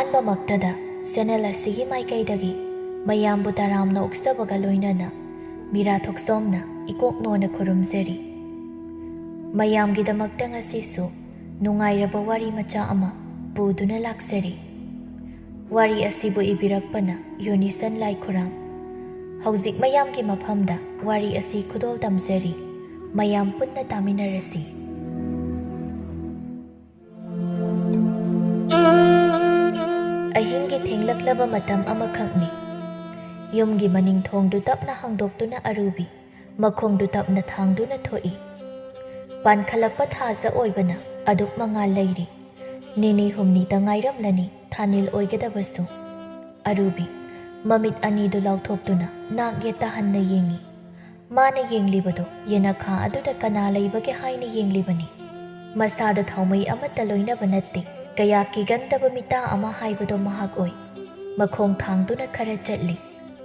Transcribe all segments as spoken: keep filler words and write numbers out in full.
ꯑꯍꯥꯟꯕꯃꯛꯇꯗ channel ꯑꯁꯤꯒꯤ ꯃꯥꯏꯀꯩꯗꯒꯤ ꯃꯌꯥꯝꯕꯨ ꯇꯔꯥꯝꯅ ꯑꯣꯛꯆꯕꯒ ꯂꯣꯏꯅꯅ ꯃꯤꯔꯥ ꯊꯣꯛꯆꯣꯝꯅ ꯏꯀꯣꯛ ꯅꯣꯟꯅ ꯈꯨꯔꯨꯝꯖꯔꯤ꯫ ꯃꯌꯥꯝꯒꯤꯗꯃꯛꯇ ꯉꯁꯤꯁꯨ ꯅꯨꯡꯉꯥꯏꯔꯕ ꯋꯥꯔꯤ ꯃꯆꯥ ꯑꯃ ꯄꯨꯗꯨꯅ ꯂꯥꯛꯆꯔꯤ꯫ ꯋꯥꯔꯤ ꯑꯁꯤꯕꯨ ꯏꯕꯤꯔꯛꯄꯅ ꯌꯨꯅꯤꯁꯟ ꯂꯥꯏꯈꯨꯔꯥꯝ꯫ ꯍꯧꯖꯤꯛ ꯃꯌꯥꯝꯒꯤ ꯃꯐꯝꯗ ꯋꯥꯔꯤ ꯑꯁꯤ ꯈꯨꯗꯣꯜ ꯇꯝꯖꯔꯤ꯫ ꯃꯌꯥꯝ ꯄꯨꯟꯅ ꯇꯥꯃꯤꯟꯅꯔꯁꯤ꯫ ꯑꯍꯤꯡꯒꯤ ꯊꯦꯡꯂꯛꯂꯕ ꯃꯇꯝ ꯑꯃꯈꯛꯅꯤ꯫ ꯌꯨꯝꯒꯤ ꯃꯅꯤꯡ ꯊꯣꯡꯗꯨ ꯇꯞꯅ ꯍꯥꯡꯗꯣꯛꯇꯨꯅ ꯑꯔꯨꯕꯤ ꯃꯈꯣꯡꯗꯨ ꯇꯞꯅ ꯊꯥꯡꯗꯨꯅ ꯊꯣꯛꯏ꯫ ꯄꯥꯟꯈꯠꯂꯛꯄ ꯊꯥꯖ ꯑꯣꯏꯕꯅ ꯑꯗꯨꯛ ꯃꯉꯥꯜ ꯂꯩꯔꯤ꯫ ꯅꯤꯅꯤ ꯍꯨꯝꯅꯤꯇ ꯉꯥꯏꯔꯝꯂꯅꯤ ꯊꯥꯅꯤꯜ ꯑꯣꯏꯒꯗꯕꯁꯨ꯫ ꯑꯔꯨꯕꯤ ꯃꯃꯤꯠ ꯑꯅꯤꯗꯨ ꯂꯥꯎꯊꯣꯛꯇꯨꯅ ꯅꯥꯛ ꯌꯦꯠꯇ ꯍꯟꯅ ꯌꯦꯡꯏ꯫ ꯃꯥꯅ ꯌꯦꯡꯂꯤꯕꯗꯨ ꯌꯦꯅꯈꯥ ꯑꯗꯨꯗ ꯀꯅꯥ ꯂꯩꯕꯒꯦ ꯍꯥꯏꯅ ꯌꯦꯡꯂꯤꯕꯅꯤ꯫ ꯃꯁꯥꯗ ꯊꯥꯎꯃꯩ ꯑꯃꯠꯇ ꯂꯣꯏꯅꯕ ꯅꯠꯇꯦ꯫ ꯀꯌꯥ ꯀꯤꯒꯟꯗꯕ ꯃꯤꯇꯥ ꯑꯃ ꯍꯥꯏꯕꯗꯣ ꯃꯍꯥꯛ ꯑꯣꯏ꯫ ꯃꯈꯣꯡ ꯊꯥꯡꯗꯨꯅ ꯈꯔ ꯆꯠꯂꯤ꯫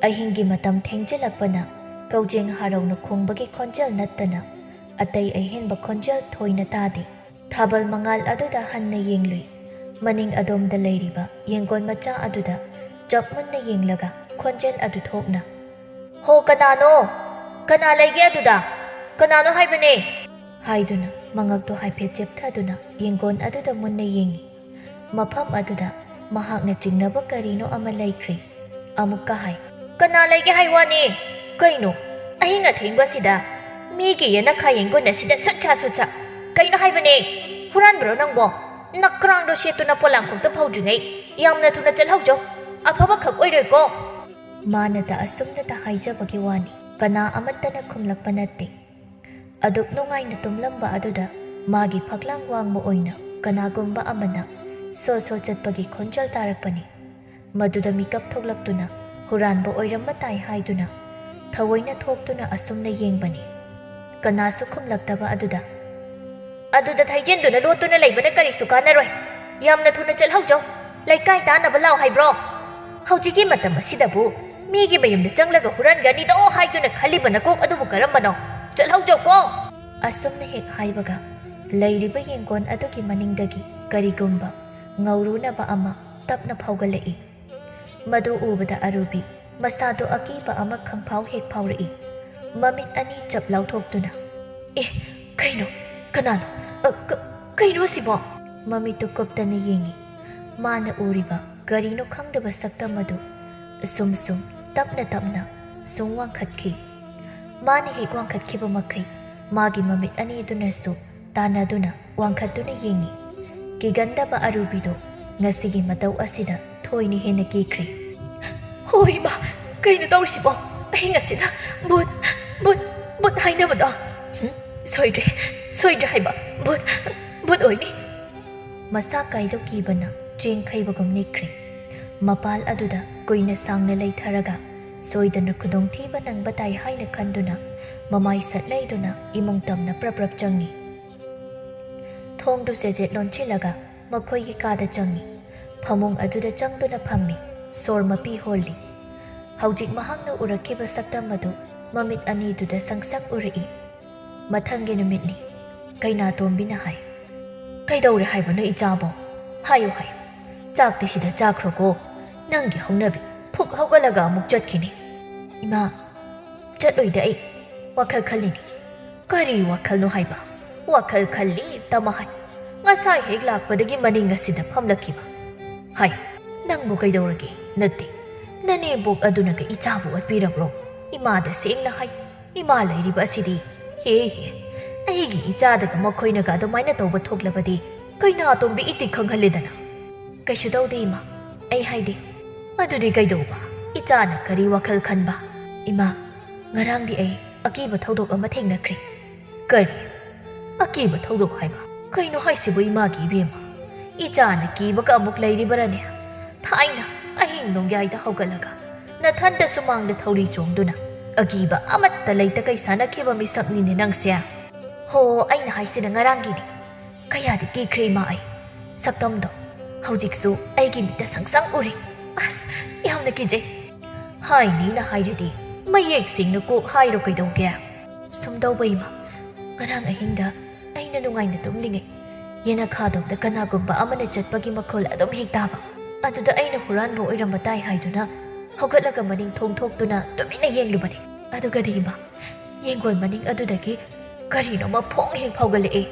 ꯑꯍꯤꯡꯒꯤ ꯃꯇꯝ ꯊꯦꯡꯖꯤꯜꯂꯛꯄꯅ ꯀꯧꯖꯦꯡ ꯍꯔꯥꯎꯅ ꯈꯣꯡꯕꯒꯤ ꯈꯣꯟꯖꯦꯜ ꯅꯠꯇꯅ ꯑꯇꯩ ꯑꯍꯦꯟꯕ ꯈꯣꯟꯖꯦꯜ ꯊꯣꯏꯅ ꯇꯥꯗꯦ꯫ ꯊꯥꯕꯜ ꯃꯉꯥꯜ ꯑꯗꯨꯗ ꯍꯟꯅ ꯌꯦꯡꯂꯨꯏ꯫ ꯃꯅꯤꯡ ꯑꯗꯣꯝꯗ ꯂꯩꯔꯤꯕ ꯌꯦꯡꯒꯣꯟ ꯃꯆꯥ ꯑꯗꯨꯗ ꯆꯞ ꯃꯨꯟꯅ ꯌꯦꯡꯂꯒ ꯈꯣꯟꯖꯦꯜ ꯑꯗꯨ ꯊꯣꯛꯅ, "ꯍꯣ, ꯀꯅꯥꯅꯣ? ꯀꯅꯥ ꯂꯩꯒꯦ ꯑꯗꯨꯗ? ꯀꯅꯥꯅꯣ ꯍꯥꯏꯕꯅꯦ?" ꯍꯥꯏꯗꯨꯅ ꯃꯉꯛꯇꯨ ꯍꯥꯏꯐꯦꯠ ꯆꯦꯞꯊꯗꯨꯅ ꯌꯦꯡꯒꯣꯟ ꯑꯗꯨꯗ ꯃꯨꯟꯅ ꯌꯦꯡꯏ꯫ ꯃꯐꯝ ꯑꯗꯨꯗ ꯃꯍꯥꯛꯅ ꯆꯤꯡꯅꯕ ꯀꯔꯤꯅꯣ ꯑꯃ ꯂꯩꯈ꯭ꯔꯦ꯫ ꯑꯃꯨꯛꯀ ꯍꯥꯏ, "ꯀꯅꯥ ꯂꯩꯒꯦ ꯍꯥꯏ ꯋꯥꯅꯤ? ꯀꯩꯅꯣ, ꯑꯍꯤꯡ ꯑꯊꯦꯡꯕꯁꯤꯗ ꯃꯤꯒꯤ ꯌꯦꯅꯈꯥ ꯌꯦꯡꯒꯣꯟ ꯑꯁꯤꯗ ꯁꯨꯠꯁꯥ ꯁꯨꯠꯁꯥ? ꯀꯩꯅꯣ ꯍꯥꯏꯕꯅꯦ? ꯍꯨꯔꯥꯟꯕ꯭ꯔꯣ ꯅꯪꯕꯣ? ꯅꯀ꯭ꯔꯥꯡꯗꯣ ꯁꯦꯠꯇꯨꯅ ꯄꯣꯂꯥꯡꯈꯣꯛꯇ ꯐꯧꯗ꯭ꯔꯤꯉꯩ ꯌꯥꯝꯅ ꯊꯨꯅ ꯆꯠꯍꯧꯖꯧ꯫ ꯑꯐꯕ ꯈꯛ ꯑꯣꯏꯔꯣꯏꯀꯣ?" ꯃꯥꯅꯇ ꯑꯁꯨꯝꯅꯇ ꯍꯥꯏꯖꯕꯒꯤ ꯋꯥꯅꯤ꯫ ꯀꯅꯥ ꯑꯃꯠꯇꯅ ꯈꯨꯝꯂꯛꯄ ꯅꯠꯇꯦ꯫ ꯑꯗꯨꯛ ꯅꯨꯡꯉꯥꯏꯅ ꯇꯨꯝꯂꯝꯕ ꯑꯗꯨꯗ ꯃꯥꯒꯤ ꯐꯛꯂꯥꯡ ꯋꯥꯡꯃ ꯑꯣꯏꯅ ꯀꯅꯥꯒꯨꯝꯕ ꯑꯃꯅ ꯁꯣ ꯁꯣ ꯆꯠꯄꯒꯤ ꯈꯣꯟꯖꯦꯜ ꯇꯥꯔꯛꯄꯅꯤ꯫ ꯃꯗꯨꯗ ꯃꯤꯀꯞ ꯊꯣꯛꯂꯛꯇꯨꯅ ꯍꯨꯔꯥꯟꯕ ꯑꯣꯏꯔꯝꯕ ꯇꯥꯏ ꯍꯥꯏꯗꯨꯅ ꯊꯑꯣꯏꯅ ꯊꯣꯛꯇꯨꯅ ꯑꯁꯨꯝꯅ ꯌꯦꯡꯕꯅꯤ꯫ ꯀꯅꯥꯁꯨ ꯈꯨꯝꯂꯛꯇꯕ ꯑꯗꯨꯗ, "ꯑꯗꯨꯗ ꯊꯩꯖꯤꯟꯗꯨꯅ ꯂꯣꯠꯇꯨꯅ ꯂꯩꯕꯅ ꯀꯔꯤꯁꯨ ꯀꯥꯟꯅꯔꯣꯏ꯫ ꯌꯥꯝꯅ ꯊꯨꯅ ꯆꯠꯍꯧꯖꯧ꯫ ꯂꯩꯀꯥꯏ ꯇꯥꯅꯕ ꯂꯥꯎ ꯍꯥꯏꯕ꯭ꯔꯣ? ꯍꯧꯖꯤꯛꯀꯤ ꯃꯇꯝ ꯑꯁꯤꯗꯕꯨ ꯃꯤꯒꯤ ꯃꯌꯨꯝꯗ ꯆꯪꯂꯒ ꯍꯨꯔꯥꯟꯒꯅꯤꯗꯣ ꯍꯥꯏꯗꯨꯅ ꯈꯜꯂꯤꯕ ꯅꯀꯣꯛ ꯑꯗꯨꯕꯨ ꯀꯔꯝꯕꯅꯣ? ꯆꯠꯍꯧꯖꯧꯀꯣ!" ꯑꯁꯨꯝꯅ ꯍꯦꯛ ꯍꯥꯏꯕꯒ ꯂꯩꯔꯤꯕ ꯌꯦꯡꯒꯣꯟ ꯑꯗꯨꯒꯤ ꯃꯅꯤꯡꯗꯒꯤ ꯀꯔꯤꯒꯨꯝꯕ ꯉꯧꯔꯨꯅꯕ ꯑꯃ ꯇꯞꯅ ꯐꯥꯎꯒꯠꯂꯛꯏ꯫ ꯃꯗꯨ ꯎꯕꯗ ꯑꯔꯨꯕꯤ ꯃꯁꯥꯗꯣ ꯑꯀꯤꯕ ꯑꯃ ꯈꯪꯐꯥꯎ ꯍꯦꯛ ꯐꯥꯎꯔꯛꯏ꯫ ꯃꯃꯤꯠ ꯑꯅꯤ ꯆꯞ ꯂꯥꯎꯊꯣꯛꯇꯨꯅ, "ꯑꯦ, ꯀꯩꯅꯣ? ꯀꯅꯥꯅꯣ? ꯑ, ꯀ-, ꯀꯩꯅꯣ ꯁꯤꯕꯣ?" ꯃꯃꯤꯠꯇꯨ ꯀꯨꯞꯇꯅ ꯌꯦꯡꯉꯤ꯫ ꯃꯥꯅ ꯎꯔꯤꯕ ꯀꯔꯤꯅꯣ ꯈꯪꯗꯕ ꯁꯛꯇꯝ ꯑꯗꯨ ꯁꯨꯝ ꯁꯨꯝ ꯇꯞꯅ ꯇꯞꯅ ꯁꯨꯝ ꯋꯥꯡꯈꯠꯈꯤ꯫ ꯃꯥꯅ ꯍꯦꯛ ꯋꯥꯡꯈꯠꯈꯤꯕ ꯃꯈꯩ ꯃꯥꯒꯤ ꯃꯃꯤꯠ ꯑꯅꯤꯗꯨꯅꯁꯨ ꯇꯥꯟꯅꯗꯨꯅ ꯋꯥꯡꯈꯠꯇꯨꯅ ꯌꯦꯡꯉꯤ꯫ ꯀꯤꯒꯟꯗꯕ ꯑꯔꯨꯕꯤꯗꯣ ꯉꯁꯤꯒꯤ ꯃꯇꯧ ꯑꯁꯤꯗ ꯊꯣꯏꯅ ꯍꯦꯟꯅ ꯀꯤꯈ꯭ꯔꯦ꯫ "ꯍꯣ ꯏꯃꯥ, ꯀꯩꯅꯣ ꯇꯧꯔꯤꯁꯤꯕꯣ? ꯑꯍꯤꯡ ꯑꯁꯤꯗ ꯚꯨꯠ, ꯚꯨꯠ, ꯚꯨꯠ ꯍꯥꯏꯅꯕꯗꯣ? ꯍꯨꯝ, ꯁꯣꯏꯗ꯭ꯔꯦ, ꯁꯣꯏꯗ꯭ꯔꯦ ꯍꯥꯏꯕ, ꯚꯨꯠ, ꯚꯨꯠ ꯑꯣꯏꯅꯤ!" ꯃꯁꯥ ꯀꯥꯏꯗꯣꯛꯈꯤꯕꯅ ꯆꯦꯡ ꯈꯩꯕꯒꯨꯝ ꯅꯤꯛꯈ꯭ꯔꯦ꯫ ꯃꯄꯥꯜ ꯑꯗꯨꯗ ꯀꯨꯏꯅ ꯁꯥꯡꯅ ꯂꯩꯊꯔꯒ ꯁꯣꯏꯗꯅ ꯈꯨꯗꯣꯡꯊꯤꯕ ꯅꯪꯕ ꯇꯥꯏ ꯍꯥꯏꯅ ꯈꯟꯗꯨꯅ ꯃꯃꯥꯏ ꯁꯠ ꯂꯩꯗꯨꯅ ꯏꯃꯨꯡ ꯇꯝꯅ ꯄ꯭ꯔꯞ ꯄ꯭ꯔꯞ ꯆꯪꯉꯤ꯫ ꯊꯣꯡꯗꯨ ꯆꯦꯖꯦꯠ ꯂꯣꯟꯁꯤꯜꯂꯒ ꯃꯈꯣꯏꯒꯤ ꯀꯥꯗ ꯆꯪꯉꯤ꯫ ꯐꯃꯨꯡ ꯑꯗꯨꯗ ꯆꯪꯗꯨꯅ ꯐꯝꯃꯤ꯫ ꯁꯣꯔ ꯃꯄꯤ ꯍꯣꯜꯂꯤ꯫ ꯍꯧꯖꯤꯛ ꯃꯍꯥꯛꯅ ꯎꯔꯛꯈꯤꯕ ꯁꯛꯇꯝ ꯑꯗꯨ ꯃꯃꯤꯠ ꯑꯅꯤꯗꯨꯗ ꯁꯪꯁꯪ ꯎꯔꯛꯏ꯫ ꯃꯊꯪꯒꯤ ꯅꯨꯃꯤꯠꯅꯤ꯫ ꯀꯩꯅꯥꯇꯣꯝꯕꯤꯅ ꯍꯥꯏ, "ꯀꯩꯗꯧꯔꯦ ꯍꯥꯏꯕꯅꯣ ꯏꯆꯥꯕꯣ? ꯍꯥꯏꯌꯨ, ꯍꯥꯏꯌꯨ꯫ ꯆꯥꯛꯇꯤ ꯁꯤꯗ ꯆꯥꯈ꯭ꯔꯣꯀꯣ꯫ ꯅꯪꯒꯤ ꯍꯧꯅꯕꯤ ꯐꯨꯛ ꯍꯧꯒꯠꯂꯒ ꯑꯃꯨꯛ ꯆꯠꯈꯤꯅꯤ꯫" "ꯏꯃꯥ, ꯆꯠꯂꯣꯏꯗ ꯑꯩ꯫ ꯋꯥꯈꯜ ꯈꯜꯂꯤꯅꯤ꯫" "ꯀꯔꯤ ꯋꯥꯈꯜꯅꯣ ꯍꯥꯏꯕ? ꯋꯥꯈꯜ ꯈꯜꯂꯤ ꯇꯃ ꯍꯥꯏ꯫ ꯉꯁꯥꯏ ꯍꯦꯛ ꯂꯥꯛꯄꯗꯒꯤ ꯃꯅꯤꯡ ꯑꯁꯤꯗ ꯐꯝꯂꯛꯈꯤꯕ꯫ ꯍꯥꯏ, ꯅꯪꯕꯨ ꯀꯩꯗꯧꯔꯒꯦ? ꯅꯠꯇꯦ, ꯅꯅꯦꯝꯕꯣꯛ ꯑꯗꯨꯅꯒ ꯏꯆꯥꯕꯨ ꯑꯣꯠꯄꯤꯔꯕ꯭ꯔꯣ? ꯏꯃꯥꯗ ꯁꯦꯡꯅ ꯍꯥꯏ꯫ ꯏꯃꯥ ꯂꯩꯔꯤꯕ ꯑꯁꯤꯗꯤ, ꯍꯦ ꯍꯦ, ꯑꯩꯒꯤ ꯏꯆꯥꯗꯒ ꯃꯈꯣꯏꯅꯒ ꯑꯗꯨꯃꯥꯏꯅ ꯇꯧꯕ ꯊꯣꯛꯂꯕꯗꯤ ꯀꯩꯅꯥꯇꯣꯝꯕꯤ ꯏꯇꯤꯛ ꯈꯪꯍꯜꯂꯦꯗꯅ꯫" "ꯀꯩꯁꯨ ꯇꯧꯗꯦ ꯏꯃꯥ, ꯑꯩ ꯍꯥꯏꯗꯦ꯫" "ꯑꯗꯨꯗꯤ ꯀꯩꯗꯧꯕ? ꯏꯆꯥꯅ ꯀꯔꯤ ꯋꯥꯈꯜ ꯈꯟꯕ?" "ꯏꯃꯥ, ꯉꯔꯥꯡꯗꯤ ꯑꯩ ꯑꯀꯤꯕ ꯊꯧꯗꯣꯛ ꯑꯃ ꯊꯦꯡꯅꯈ꯭ꯔꯦ꯫" "ꯀꯔꯤ? ꯑꯀꯤꯕ ꯊꯧꯗꯣꯛ ꯍꯥꯏꯕ? ꯀꯩꯅꯣ ꯍꯥꯏꯁꯤꯕꯨ ꯏꯃꯥꯒꯤ ꯏꯕꯦꯝꯃ? ꯏꯆꯥꯅ ꯀꯤꯕꯒ ꯑꯃꯨꯛ ꯂꯩꯔꯤꯕꯔꯅꯦ? ꯊꯥꯏꯅ ꯑꯍꯤꯡ ꯅꯣꯡꯌꯥꯏꯗ ꯍꯧꯒꯠꯂꯒ ꯅꯊꯟꯇ ꯁꯨꯃꯥꯡꯗ ꯊꯧꯔꯤ ꯆꯣꯡꯗꯨꯅ ꯑꯀꯤꯕ ꯑꯃꯠꯇ ꯂꯩꯇꯈꯩ ꯁꯥꯟꯅꯈꯤꯕ ꯃꯤꯁꯛꯅꯤꯅꯦ ꯅꯪꯁꯦ꯫" "ꯍꯣ, ꯑꯩꯅ ꯍꯥꯏꯁꯤꯅ ꯉꯔꯥꯡꯒꯤꯅꯤ꯫ ꯀꯌꯥꯗꯤ ꯀꯤꯈ꯭ꯔꯦ ꯏꯃꯥ ꯑꯩ꯫ ꯁꯛꯇꯝꯗꯣ ꯍꯧꯖꯤꯛꯁꯨ ꯑꯩꯒꯤ ꯃꯤꯠꯇ ꯁꯪꯁꯪ ꯎꯔꯤ꯫ ꯑꯁ, ꯌꯥꯝꯅ ꯀꯤꯖꯩ꯫" ꯍꯥꯏꯅꯤꯅ ꯍꯥꯏꯔꯗꯤ ꯃꯌꯦꯛ ꯁꯦꯡꯅ ꯀꯣꯛ ꯍꯥꯏꯔꯣ ꯀꯩꯗꯧꯒꯦ? "ꯁꯨꯝ ꯇꯧꯕ ꯏꯃꯥ, ꯉꯔꯥꯡ ꯑꯍꯤꯡꯗ ꯑꯩꯅ ꯅꯨꯡꯉꯥꯏꯅ ꯇꯨꯝꯂꯤꯉꯩ ꯌꯦꯅꯈꯥꯗꯣꯝꯗ ꯀꯅꯥꯒꯨꯝꯕ ꯑꯃꯅ ꯆꯠꯄꯒꯤ ꯃꯈꯣꯜ ꯑꯗꯨꯝ ꯍꯦꯛ ꯇꯥꯕ꯫ ꯑꯗꯨꯗ ꯑꯩꯅ ꯍꯨꯔꯥꯟꯕ ꯑꯣꯏꯔꯝꯕ ꯇꯥꯏ ꯍꯥꯏꯗꯨꯅ ꯍꯧꯒꯠꯂꯒ ꯃꯅꯤꯡ ꯊꯣꯡ ꯊꯣꯛꯇꯨꯅ ꯇꯨꯃꯤꯟꯅ ꯌꯦꯡꯂꯨꯕꯅꯤ꯫ ꯑꯗꯨꯒꯗꯤ ꯏꯃꯥ, ꯌꯦꯡꯒꯣꯜ ꯃꯅꯤꯡ ꯑꯗꯨꯗꯒꯤ ꯀꯔꯤꯅꯣꯃ ꯐꯣꯡ ꯍꯦꯛ ꯐꯥꯎꯒꯠꯂꯛꯑꯦ꯫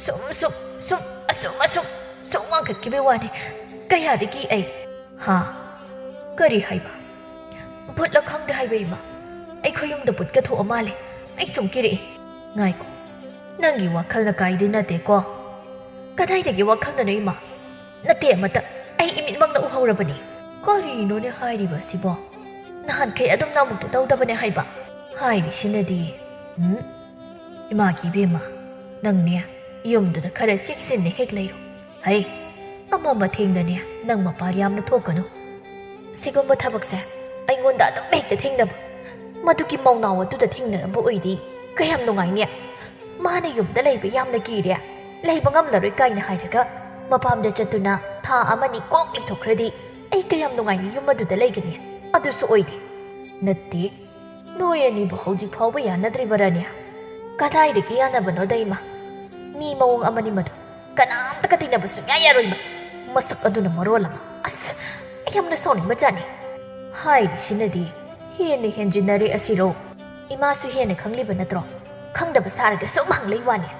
ꯁꯨꯝ ꯁꯨꯝ ꯁꯨꯝ ꯑꯁꯨꯝ ꯑꯁꯨꯝ ꯁꯨꯝ ꯋꯥꯡꯈꯠꯈꯤꯕꯩ ꯋꯥꯅꯤ꯫ ꯀꯌꯥꯗꯒꯤ ꯑꯩ ꯍꯥ? ꯀꯔꯤ ꯍꯥꯏꯕ? ꯚꯨꯠꯂ ꯈꯪꯗꯦ ꯍꯥꯏꯕ ꯏꯃꯥ꯫ ꯑꯩꯈꯣꯏ ꯌꯨꯝꯗ ꯚꯨꯠꯀ ꯊꯣꯛꯑ ꯃꯥꯜꯂꯦ꯫ ꯑꯩ ꯁꯨꯝ ꯀꯤꯔꯛꯑꯦ꯫ ꯉꯥꯏꯈꯣ, ꯅꯪꯒꯤ ꯋꯥꯈꯜꯅ ꯀꯥꯏꯗꯤ ꯅꯠꯇꯦꯀꯣ? ꯀꯗꯥꯏꯗꯒꯤ ꯋꯥꯈꯜꯅꯅꯣ ꯏꯃꯥ? ꯅꯠꯇꯦ ꯑꯃꯠꯇ꯫ ꯑꯩ ꯏꯃꯤꯠꯃꯛꯅ ꯎꯍꯧꯔꯕꯅꯤ꯫ ꯀꯔꯤꯅꯣꯅꯦ ꯍꯥꯏꯔꯤꯕ ꯑꯁꯤꯕꯣ? ꯅꯍꯥꯟꯈꯩ ꯑꯗꯨꯝꯅ ꯑꯃꯨꯛꯇ ꯇꯧꯗꯕꯅꯦ ꯍꯥꯏꯕ꯫ ꯍꯥꯏꯔꯤꯁꯤꯅꯗꯤ, ꯎꯝ? ꯏꯃꯥꯒꯤ ꯏꯕꯦꯝꯃ, ꯅꯪꯅꯦ ꯌꯨꯝꯗꯨꯗ ꯈꯔ ꯆꯦꯛꯁꯤꯟꯅ ꯍꯦꯛ ꯂꯩꯔꯣ꯫ ꯍꯩ, ꯑꯃ ꯑꯃ ꯊꯦꯡꯗꯅꯦ ꯅꯪ ꯃꯄꯥꯜ ꯌꯥꯝꯅ ꯊꯣꯛꯀꯅꯨ꯫ ꯁꯤꯒꯨꯝꯕ ꯊꯕꯛꯁꯦ ꯑꯩꯉꯣꯟꯗ ꯑꯗꯨꯝ ꯍꯦꯛꯇ ꯊꯦꯡꯅꯕ꯫ ꯃꯗꯨꯒꯤ ꯃꯧꯅꯥꯎ ꯑꯗꯨꯗ ꯊꯦꯡꯅꯔꯝꯕ ꯑꯣꯏꯗꯤ ꯀꯌꯥꯝ ꯅꯨꯡꯉꯥꯏꯅꯤ꯫ ꯃꯥꯅ ꯌꯨꯝꯗ ꯂꯩꯕ ꯌꯥꯝꯅ ꯀꯤꯔꯦ, ꯂꯩꯕ ꯉꯝꯂꯔꯣꯏ ꯀꯥꯏꯅ ꯍꯥꯏꯔꯒ ꯃꯄꯥꯝꯗ ꯆꯠꯇꯨꯅ ꯊꯥ ꯑꯃꯅꯤ ꯀꯣꯛ ꯂꯩꯊꯣꯛꯈ꯭ꯔꯗꯤ ꯑꯩ ꯀꯌꯥꯝ ꯅꯨꯡꯉꯥꯏꯅ ꯌꯨꯝ ꯑꯗꯨꯗ ꯂꯩꯒꯅꯤ꯫ ꯑꯗꯨꯁꯨ ꯑꯣꯏꯗꯦ꯫ ꯅꯠꯇꯦ, ꯅꯣꯏ ꯑꯅꯤꯕꯨ ꯍꯧꯖꯤꯛ ꯐꯥꯎꯕ ꯌꯥꯅꯗ꯭ꯔꯤꯕꯔꯅꯦ? ꯀꯗꯥꯏꯗꯒꯤ ꯌꯥꯅꯕꯅꯣꯗ ꯏꯃꯥ? ꯃꯤ ꯃꯑꯣꯡ ꯑꯃꯅꯤ ꯃꯗꯨ꯫ ꯀꯅꯥꯝꯇꯒ ꯇꯤꯟꯅꯕ ꯁꯨꯡꯌꯥ ꯌꯥꯔꯣꯏꯕ꯫ ꯃꯁꯛ ꯑꯗꯨꯅ ꯃꯔꯣꯜ ꯑꯃ꯫ ꯑꯁ, ꯑꯩ ꯌꯥꯝꯅ ꯁꯥꯎꯅꯤꯡꯕ ꯖꯥꯠꯅꯤ꯫ ꯍꯥꯏꯔꯤꯁꯤꯅꯗꯤ ꯍꯦꯟꯅ ꯍꯦꯟꯖꯤꯟꯅꯔꯦ ꯑꯁꯤꯔꯣ? ꯏꯃꯥꯁꯨ ꯍꯦꯟꯅ ꯈꯪꯂꯤꯕ ꯅꯠꯇ꯭ꯔꯣ? ꯈꯪꯗꯕ ꯁꯥꯔꯒ ꯁꯨꯝ ꯍꯪꯂꯩ ꯋꯥꯅꯤ꯫